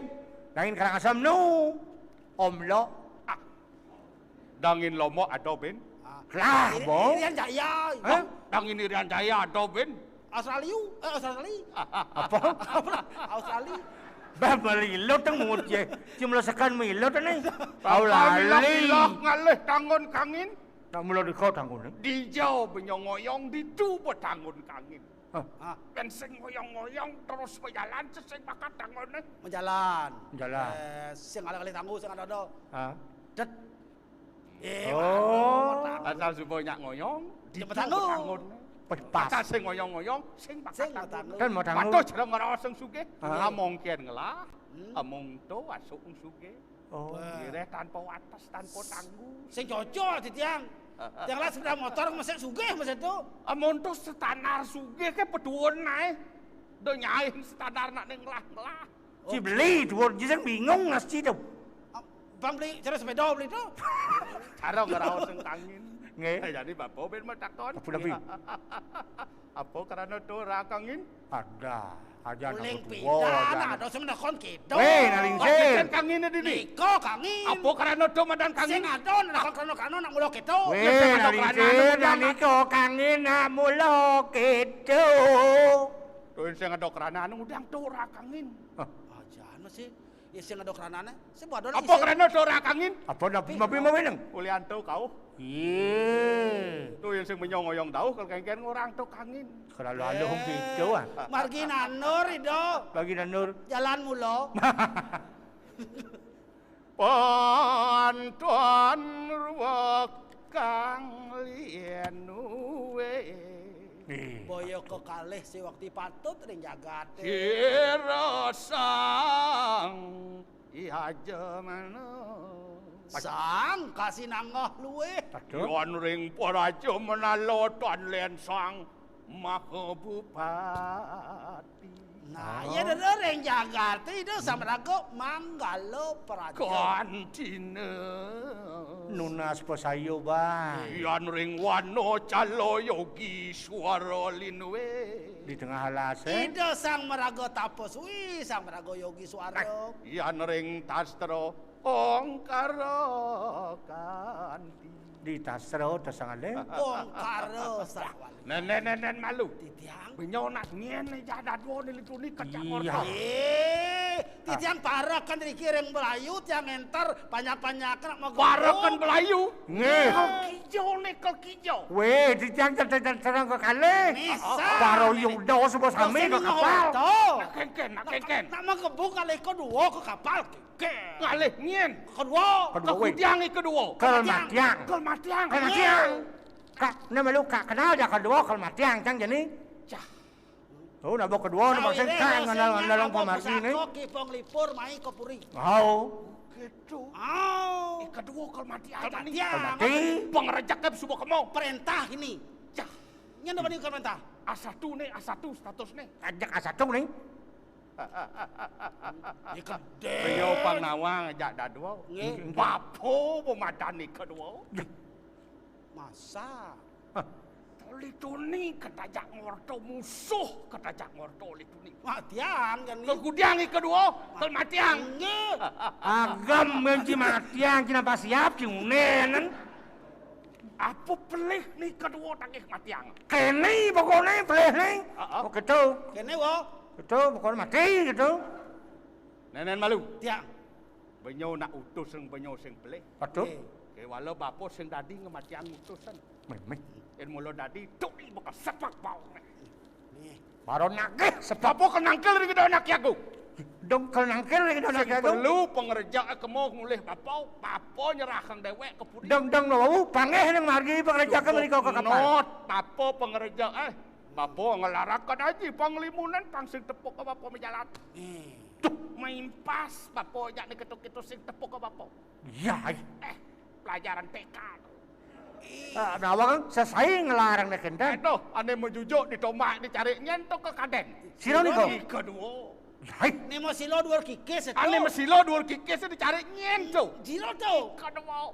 Kangin Karangasem no. Om lo. Ah. Dangin Lombok ada, Bin. Ah. Lah, Iri-, Bong. Irian Jaya. Hah? Dangin Irian Jaya ada, Bin. Australia, eh, Australia. Apa? Australia. Bah, melilut teng mungut ya. Cuma lesekan milut nih. Kau lali. Milah-milah ngalih tangun kangin. Nak mula dikau tangun, eh? Dija benyong ngoyong ditu betangun kangin. Hah? Ah. Kan sing ngoyong-ngoyong terus bejalan, sing bakat tangun, eh? Bejalan. Bejalan. Eh, sing ada kali tanggu, sing ada do. Ah. Det. Eh, oh. Asal subuh nyak ngoyong, cepet ditu tangun. Betangun. Pas. Asal sing ngoyong-ngoyong, sing bakat tangun. Sing betangun. Kan mau tangun. Waduh, cara ngraos sing sugih. Ah. Among kian ngelah, hmm, among to asuk sugih. Oh. Wah. Gireh tanpa wates, tanpa tanggu. Sing cocok, Titiang. Tiang lah sepeda motor, mesti sugih, mesti to. Amon to standar sugih ke peduon nae. Do nyaing standar nak ning ngelah-ngelah. Ci beli, duo ji sing bingung nas ci to. Ah, Bang beli cara sepeda beli to. Cara ngraos sing kangin. Nggih. Eh, jadi Bapak ben matakon. Apa, tapi? Apa karena to ora kangin? Ada. Aja uling nang tua, pindah, aja. Nak ada sing menakon kéto. Weh, nalingsir. Kangin dini. Nika kangin. Apa karena to madan kangin? Sing ada nak karena karena nak mula kéto. Weh, ya, sing ada nalingsir, karena nak nika kangin nak mula kéto. To sing ada karena anu udang to ora kangin. Hah? Aja anu sih. Ya sing ada karena né. Sing ada. Apa karena to ora kangin? Apa napi mau meneng? Ulian to kau. Iya. To yang sing menyong-oyong dauh kalau kengken ngurang to kangin. Kalau lalu gitu ah. Margi nanur, Ido. Margi nanur. Jalan mula. Pantun ruwet kang lienu Ih. Boya kekalih siwakti patut ring jagaté. Sira sang Ihaja manah. Sang kasinanggeh luih. Aduh. Yan ring paraja manala tan lén sang maha bupati. Nah, oh, iya dada ring jagaté Ida samraga manggala praja. Kantina. Nunas pasaya, Bah. Yan ring wana cala yogi swara linué. Di tengah alasé. Ida sang maraga tapa suwi, sang maraga yogi swara. Eh, yan ring tastra ongkara kanti. Di tastra tasangale. Ongkara sawali. Nén, nén, nén, nén, malu. Titiang. Benyo nak nyén jak dadua ni litu ni kecak ngorta. Iya. Eh, titiang parekan riki ring Melayu, tiang enter banyak-banyak nak magu. Parekan Melayu? Nggih. Kal kijo ni, kal kijo. Wéh, titiang terang ke kalih. Bisa. Para yuda suba sami ke kapal. Nak kénkén, nak kénkén. Nak magebu kalih kedua ke kapal. Ngalih nyén. Kedua. Kedua, wéh. Kagudiang i kedua. Kel matiang. Kel matiang. Kel matiang. Kak, né malu kak kenal ja kedua kel matiang cang jani. Cah. Oh, nabo kedua né maksud kak ngenal-ngenal pamargi né. Ki Panglipur mai ka puri. Hau. Gitu. Hau. I kedua kel matiang jani. Kel matiang. Kel mati. Pangrejeké suba kemo. Perintah ini. Cah. Nyén bani kel perintah. A satu né, A satu status né. Ajak A satu né. Ni kedé. Beliau pang nawang jak dadua. Nggih. Bapa pemadané kedua. Masa? Hah. Lituni ketajak ngorta musuh, ketajak ngorta lituni. Wah, tiang kan ni. Kagudiang i kedua, kel matiang. Nggih. Agem mén ci matiang, ci napa siap, ci unen. Apa pelih ni kedua tagih matiang? Kéné pokokné pelih né. Heeh. Oh, gitu. Kéné, wo. Gitu, pokokné mati gitu. Nén, nén malu. Tiang. Benyo nak utus ring benyo sing pelih. Aduh. Eh. Kéwala bapa sing dadi ngamatiang utusan. Mémé. Yén mula dadi, tuni bakal sepak baoné. Nih. Baru nagih sepak. Bapa kenangkil ring Ida Anak Ki Agung. Dong kenangkil ring Ida Anak Ki Agung. Sing perlu pangrejeké kemo ngulih bapa, bapa nyerahang déwék ka puri. Dong, dong, wau, panggih nang margi pangrejeké mrika ka kapal. Not, bapa pangrejeké. Bapa nglarakan aji panglimunan pang sing tepuk ka bapa majalan. Eh. Duh, maimpas bapa jak né ketu-ketu sing tepuk ka bapa. Iya, ai. Eh, pelajaran T K to. Ah, nawang sesai nglarang né kénten. Aduh, ané majujuk ditombak dicari nyén to ka kadén. Sira nika? Ika dua. Hai. Né masila duur kikis to. Ané masila duur kikis dicari nyén to. Sira to. Ika dua.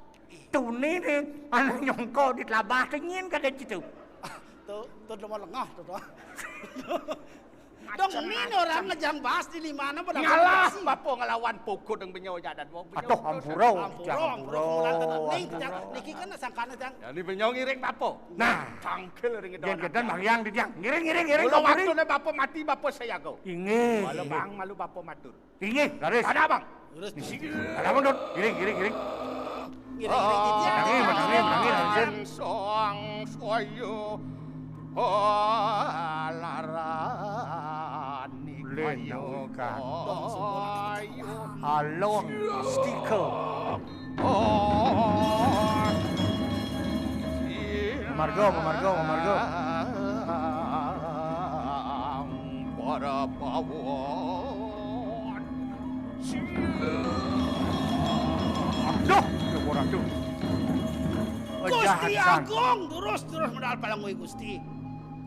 Tuni né, ané nyongko di telabah to nyén kadén to. Ah, to, to lengah to, to. Dong, ini orang ngejang bahas di lima enam pada ngalah bapa ngelawan pokok dong benyo jadan wong. Aduh, ampura, ampura, ampura. Niki kan sangkana jang. Ya, ini benyo ngiring bapa. Nah, tangkil ring ida. Yen kedan Bang Yang di tiang. Ngiring, ngiring, ngiring. Mula waktu né bapa mati, bapa sayaga. Inggih. Wala Bang malu bapa matur. Inggih, laris. Ada, Bang. Ada, Bang, Dut. Giring, giring, giring. Giring, giring, giring. Menangi, menangi, menangi, laris. Soang soyo. Oh, larani. Lendang kayo ikan. Kayo. Alon stiker. Oh. Mamarga, mamarga, mamarga. Para pawon. Aduh, ya ora tuh. Gusti Agung, terus, terus medal palang kuwi, Gusti.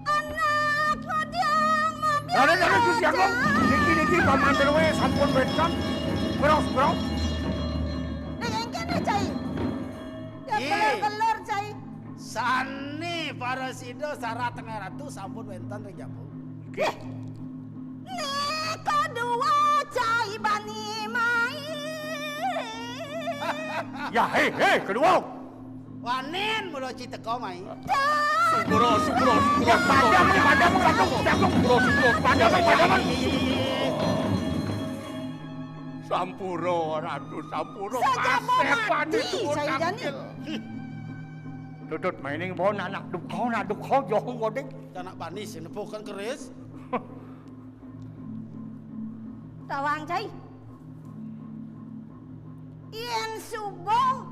Anak Madiang, Madiang. Ada, ada, Gusti Agung. Niki, niki, paman terwe sampun wénten. Bros, bros. Ning kéné, Cai. Ya, iya. Keler-keler, Cai. Sané para sida sarat tengah ratu sampun wénten ring jabu. Ih. Nika dua Cai bani mai. Ya, hé, hé, kedua. Wanin mula ci teka mai. Sugro, sugro, sugro. Ya, padam, padam, padam, padam. Sugro, sugro, padam, padam. Sampura, Ratu, sampura. Saja mati, Cai Jani. Tutut maining bon anak duka, anak duka, joh ngoding. Anak bani sing nepukan keris. Tawang, Cai. Yén suba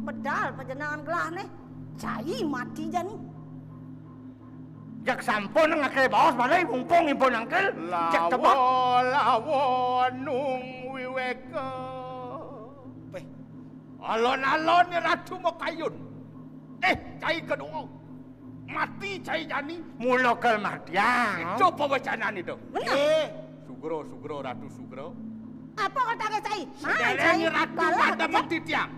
medal panjenengan gelahné, Cai mati jani. Jak sampun ngaké baos malih mumpung ipun angkil. Jak tebak. Lawa, lawa nung wiwéka. Péh. Alon-alon Ratu makayun. Eh, cai kedua. Mati cai jani. Mula kal matiang. Itu pawécanan itu. Benar. Eh, sugra, sugra, Ratu sugra. Apa kata cai? Mana cai? Ratu galah, madamang titiang.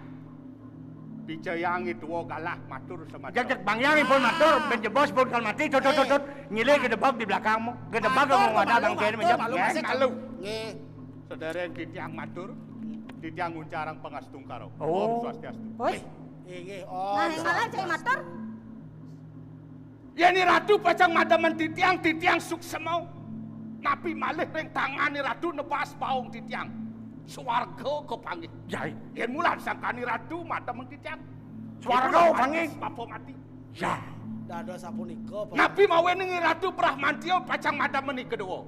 Picayang itu galah matur sama. Jak, jak, bang yang ipun matur, ben jebos pun kal mati, tut, tut, tut, tut. Nyilih gedebag di belakangmu. Gedebag mau ada bang kene menjak. Malu, malu, malu. Nggih. Sedereng titiang matur, titiang nguncarang pangastungkara. Oh. Om Swastiastu. Wih. Inggih, Om. Nah, yang malah cai matur. Yén Ratu pacang madamang titiang, titiang suksma. Napi malih ring tangané Ratu nebas baong titiang. Swarga kapanggih. Jai. Yén mulan sangkané Ratu madamang titiang. Swarga kapanggih. Bapa mati. Ya. Dados sapunika, Pak. Napi mawinan Ratu Brahmantia pacang madamang kedua.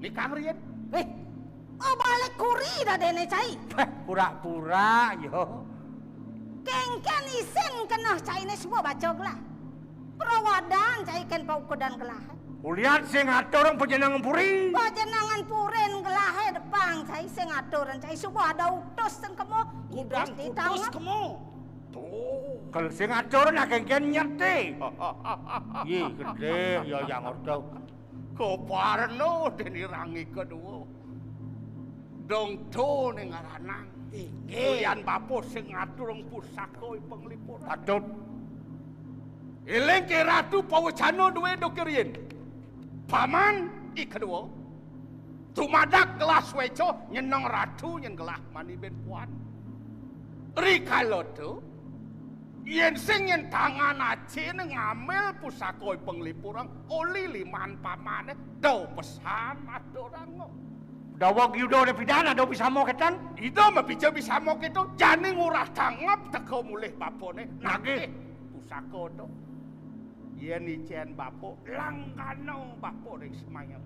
Nikang riin. Eh, oh, balik kuri dadéné cai. Heh, pura-pura, yo. Kéngkén isin keneh cainé suba baca gelah. Prawadan cai kén paukudan gelah. Ulian sing atur pajenengan puri. Pajenengan purin gelah depang cai sing atur cai suba ada utus ten kemo. Gudang utus kemo. Tuh. Kal sing atur nak kéngkén nyerti. Yé, gedé, ya yang ordo. Kaparna déné rangi kedua. Dong to ning aranang. Inggih. Ulian bapa sing ngaturang pusaka panglipuran. Patut. Éling ké Ratu pawecana duwé dokirin. Paman i kedua. Tumadak gelah suéca nyeneng Ratu nyén gelah mani ben puan. Rikala to, yén sing nyén tangan acén ngambil pusaka panglipurang oli liman pamané, do pesan aturang. Daweg Yuda dé pidana do bisa mo kétan? Ida mapica bisa mo kéto, jani ngurah tangep teka mulih bapané. Nagih. Nagih pusaka to. Yén icén bapa, langgana bapa ring semayam.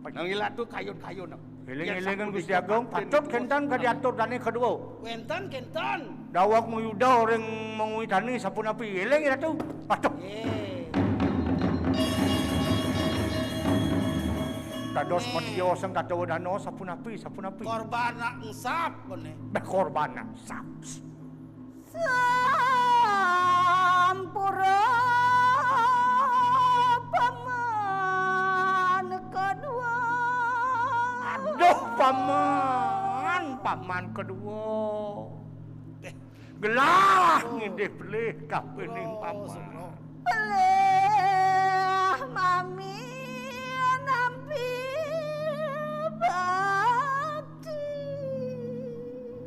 Nang ilatu kayun-kayun. Éling-élingan Gusti Agung, patut kénten ka diatur dané kedua. Wénten kénten. Daweg Yuda ring mangui tani sapunapi. Éling Ratu, patut. Nggih. Dados Nggih. Madya sang katawa dana sapunapi, sapunapi. Korban nak engsap, koné. Béh, korban nak engsap. Sampura paman kedua. Aduh, paman, paman kedua. Gelah ngidih pelih kapining paman. Pelih mami nampi bakti.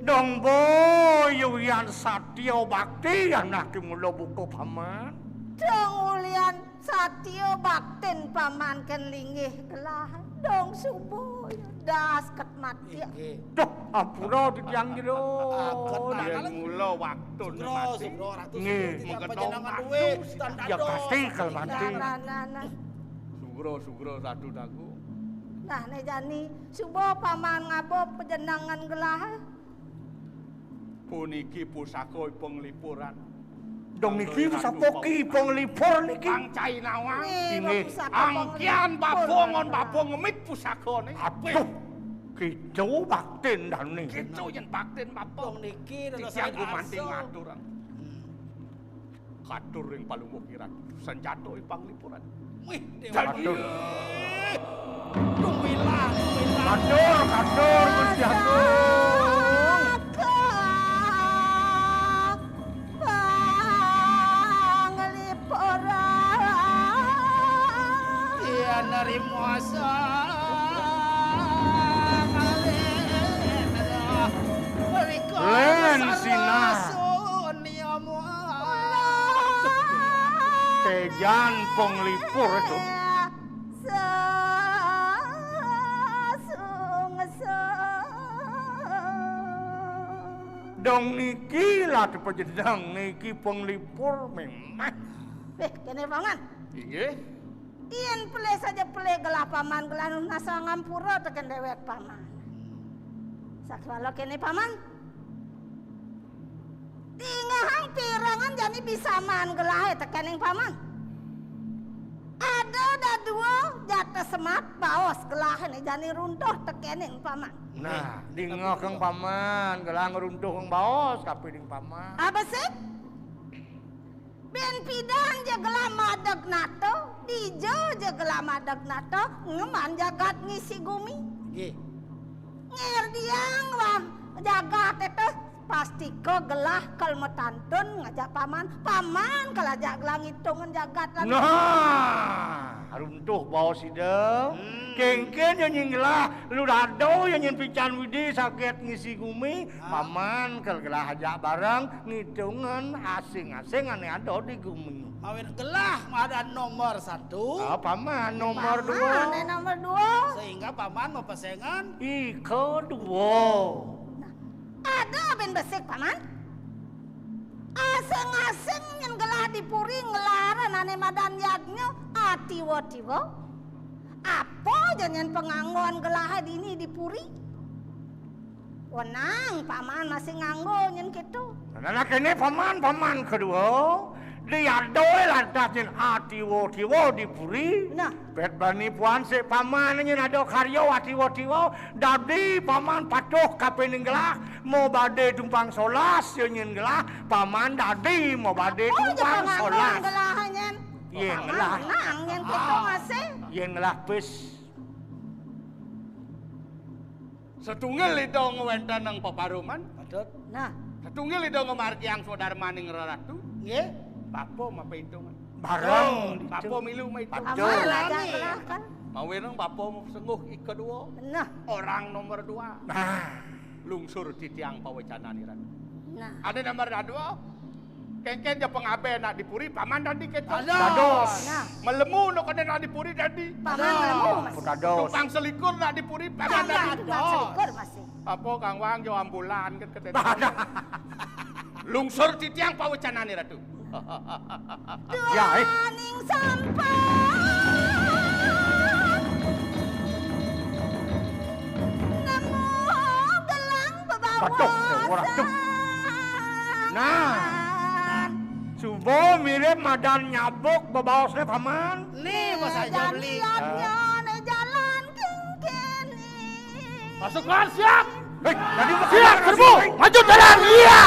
Dong boy ulian satya bakti anaké mula buka paman. Dong ulian satya baktin paman kén linggih gelah. Dong suba das ket mati. Inggih. Duh, ampura titiang jero. Aget. Yén mula waktu mati. Sugra, Ratu, nggih. Sugra, titiang panjenengan duwé, ya, pasti kal mati. Nah, nah, nah, nah. Sugra, sugra, Ratu Dagu. Nah, né jani suba paman ngaba panjenengan gelah. Puniki pusaka panglipuran. Dong niki pusaka ki panglipur niki. Kang cai nawang. Inggih. Angkian bapa ngon bapa ngemit pusakané. Aduh. Kéto baktin dané. Kéto yén baktin bapa. Dong niki titiang gumanti ngaturang. Katur ring palungguh kirang. Sanjata ing panglipuran. Wih, Déwa. Katur. Dumilah, dumilah. Katur, katur, Gusti Agung. Panglipuran. Iya, nerima sangalih. Lén sinah. Téjan panglipur to. Dong niki lah tepajedang niki panglipur mémah. Béh, kéné paman. Inggih. Yén pelih saja pelih gelah paman gelah nunas ngampura tekén déwék paman. Sakéwala kéné paman. Dingehang pirengan jani bisa maan gelahé tekéning paman. Dadua jata semat baos gelah né jani runtuh tekéning paman. Nah, dingeh keng paman, gelah ngruntuh keng baos, kapining paman. Apa sih? Bén pidan ja gelah madeg nata, dija ja gelah madeg nata, ngeman jagat ngisi gumi. Nggih. Ngirdiang wah jagat itu pastika gelah kal matantun ngajak paman, paman kal ajak gelah ngitungan jagat lan. Nah, runtuh baos ida. Hmm. Kéngkén ya nyén gelah, lu dado ya nyén pican Widi saget ngisi gumi, ah, paman kal gelah ajak bareng ngitungan asing-asing ané ada di gumi. Mawinan gelah madan nomor satu. Ah, paman nomor dua. Paman ané nomor dua. Sehingga paman mapesengan ika dua. Nah, ada bén besik, paman. Asing-asing nyén gelah di puri nglaran ané madan yadnya atiwa-tiwa. Apa ja nyén panganggon gelah dini di puri? Wenang paman masih nganggo nyén kéto. Nah, nah, kéné paman, paman kedua. Diadoé lantas nyén atiwa-tiwa di puri. Nah. Pét bani puan sik paman nyén ada karya atiwa-tiwa. Dadi paman patuh kapining gelah. Mau badé tumpang solas ya nyén gelah. Paman dadi mau badé tumpang solas. Gelah nyén. Yén gelah. Menang nyén kéto masih. Yén gelah pis. Satunggal ida ngwéntenang peparuman. Patut. Nah. Satunggal ida ngamargiang swadarmaning reratu. Nggih. Bapa mapaitungan. Bareng. Bapa milu maitung. Patut. Amal aja gelah kan. Mawinan bapa masengguh ika dua. Nah. Orang nomor dua. Nah. Lungsur titiang pawecanan iran. Nah. Ada nomor dua. Kéngkén ja pangabih nak di puri, paman dadi kéto. Dados. Nah. Melemu nak kéné nak di puri dadi. Paman melemu, Mas. Dados. Tumpang selikur nak di puri, paman dadi. Paman tumpang selikur, Mas. Apa Kang Wang jo ambulan ket kété. Lungsur titiang pawecanané, Ratu. Ya, eh. Duaning sampan. Nemu gelang bebawasan. Waduh, eh, waduh. Nah, suba mirip madan nyabuk bebaosné, Paman. Nih, Mas Ajo beli. Jalan, jalan kéngkéné. Pasukan siap. Hei, tadi siap, serbu. Maju jalan, iya.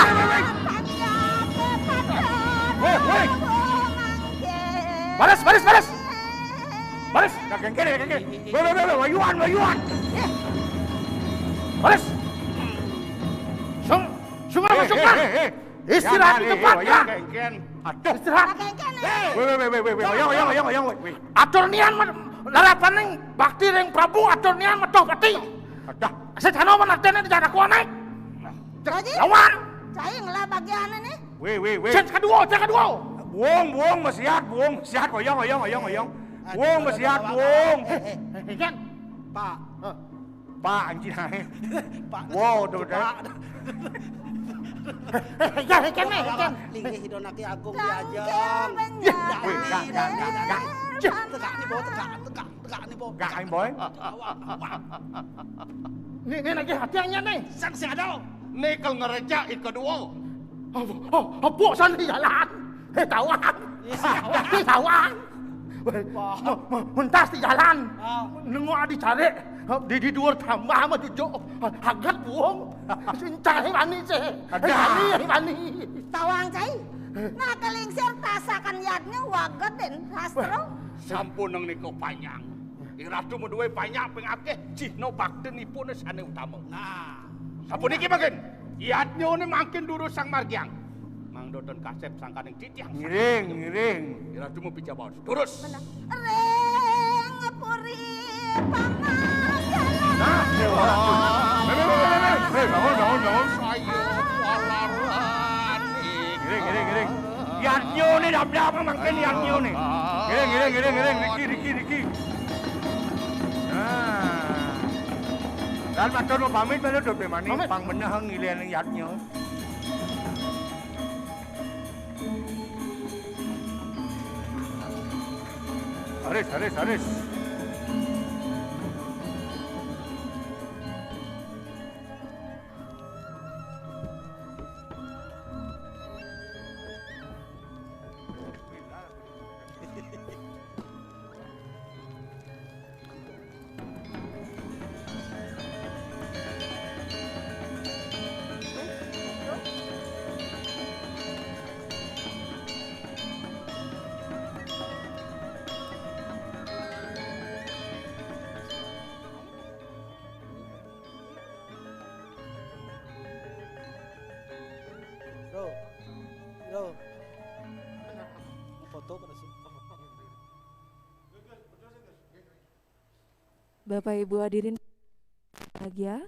Hei, hei. Baris, baris, baris. Baris. Nah, kéngkéné, kéngkéné. Wé, wé, wé, wé, wayuan, wayuan. Baris. Sung, sung, eh, masuk, eh, Pak. Eh, eh. Istirahat di tempat, ya. Aduh. Istirahat. Wé, wé, wé, wé, wé. Oyong, oyong, oyong, oyong, wé. Atur nian larapaning bakti ring Prabu, atur nian metuh pati. Adah. Sing sano manartene di jarak koné. Lawan. Cai ngelah bagiané nih. Wé, wé, wé. Sing kedua, sing kedua. Buung, buung, mesiat, buung, mesiat, oyong, oyong, oyong, oyong. Buung, mesiat, buung. Ikan. Pak. Pak, anjing aé. Pak. Wow, tuh, Pak. Ya, ikan, ikan. Linggih Ida Naké Agung diajeng. Wih, enggak, enggak, enggak, enggak, enggak. Tegak nih, Bo, tegak, tegak, tegak nih, Bo. Enggak, aing, Boy. Nih, nih lagi hatiannya nih. Sang si ada. Nih kalau ngerejak ikut dua. Apa, apa, apa sana di jalan? Hei, tawang. Iya, tawang. Hei, tawang. Wah. Mentas di jalan. Ah. Nengok di cari. Di, di dua tambah sama cucu. Hagat buung. Sincah wani sih. Ada. Wani, wani. Tawang cai. Nah, kelingsir tasakan yadnya waget dan sastro. Sampun nang nika panjang. Ing Ratu madué banyak pangakeh cihna baktinipun sané utama. Nah, sapuniki mangkin, yadnyané mangkin durus sang margiang. Mangda ten kasép sangkaning titiang. Ngiring, ngiring. Ing Ratu mapijabaos. Durus. Ring puri pamanggalan. Nah, Déwa Ratu. Hei, hei, hei, hei, hei, bangun, bangun, bangun. Saya walaran. Ngiring, ngiring, ngiring. Yadnyané dapdap mangkin yadnyané. Ngiring, ngiring, ngiring, ngiring. Riki, Riki, Riki. Nah. Dan matur nuwun pamit melu Dut Bimani. Pamit. Pang beneh ngiling yadnya. Haris, haris, haris. Bapak Ibu hadirin bahagia,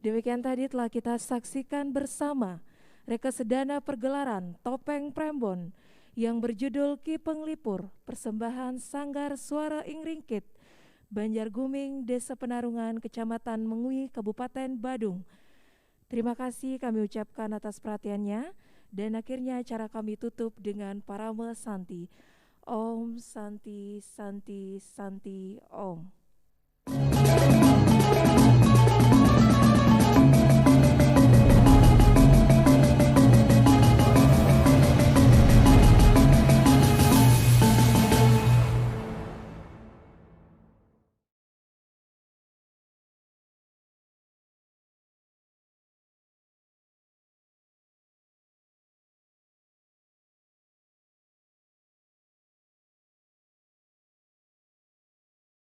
demikian tadi telah kita saksikan bersama rekasedana pergelaran Topeng Prembon yang berjudul Ki Penglipur, persembahan Sanggar Suara Ing Ringkit, Banjar Guming, Desa Penarungan, Kecamatan Mengwi, Kabupaten Badung. Terima kasih kami ucapkan atas perhatiannya, dan akhirnya acara kami tutup dengan Parama Santi. Om Santi, Santi, Santi, Om.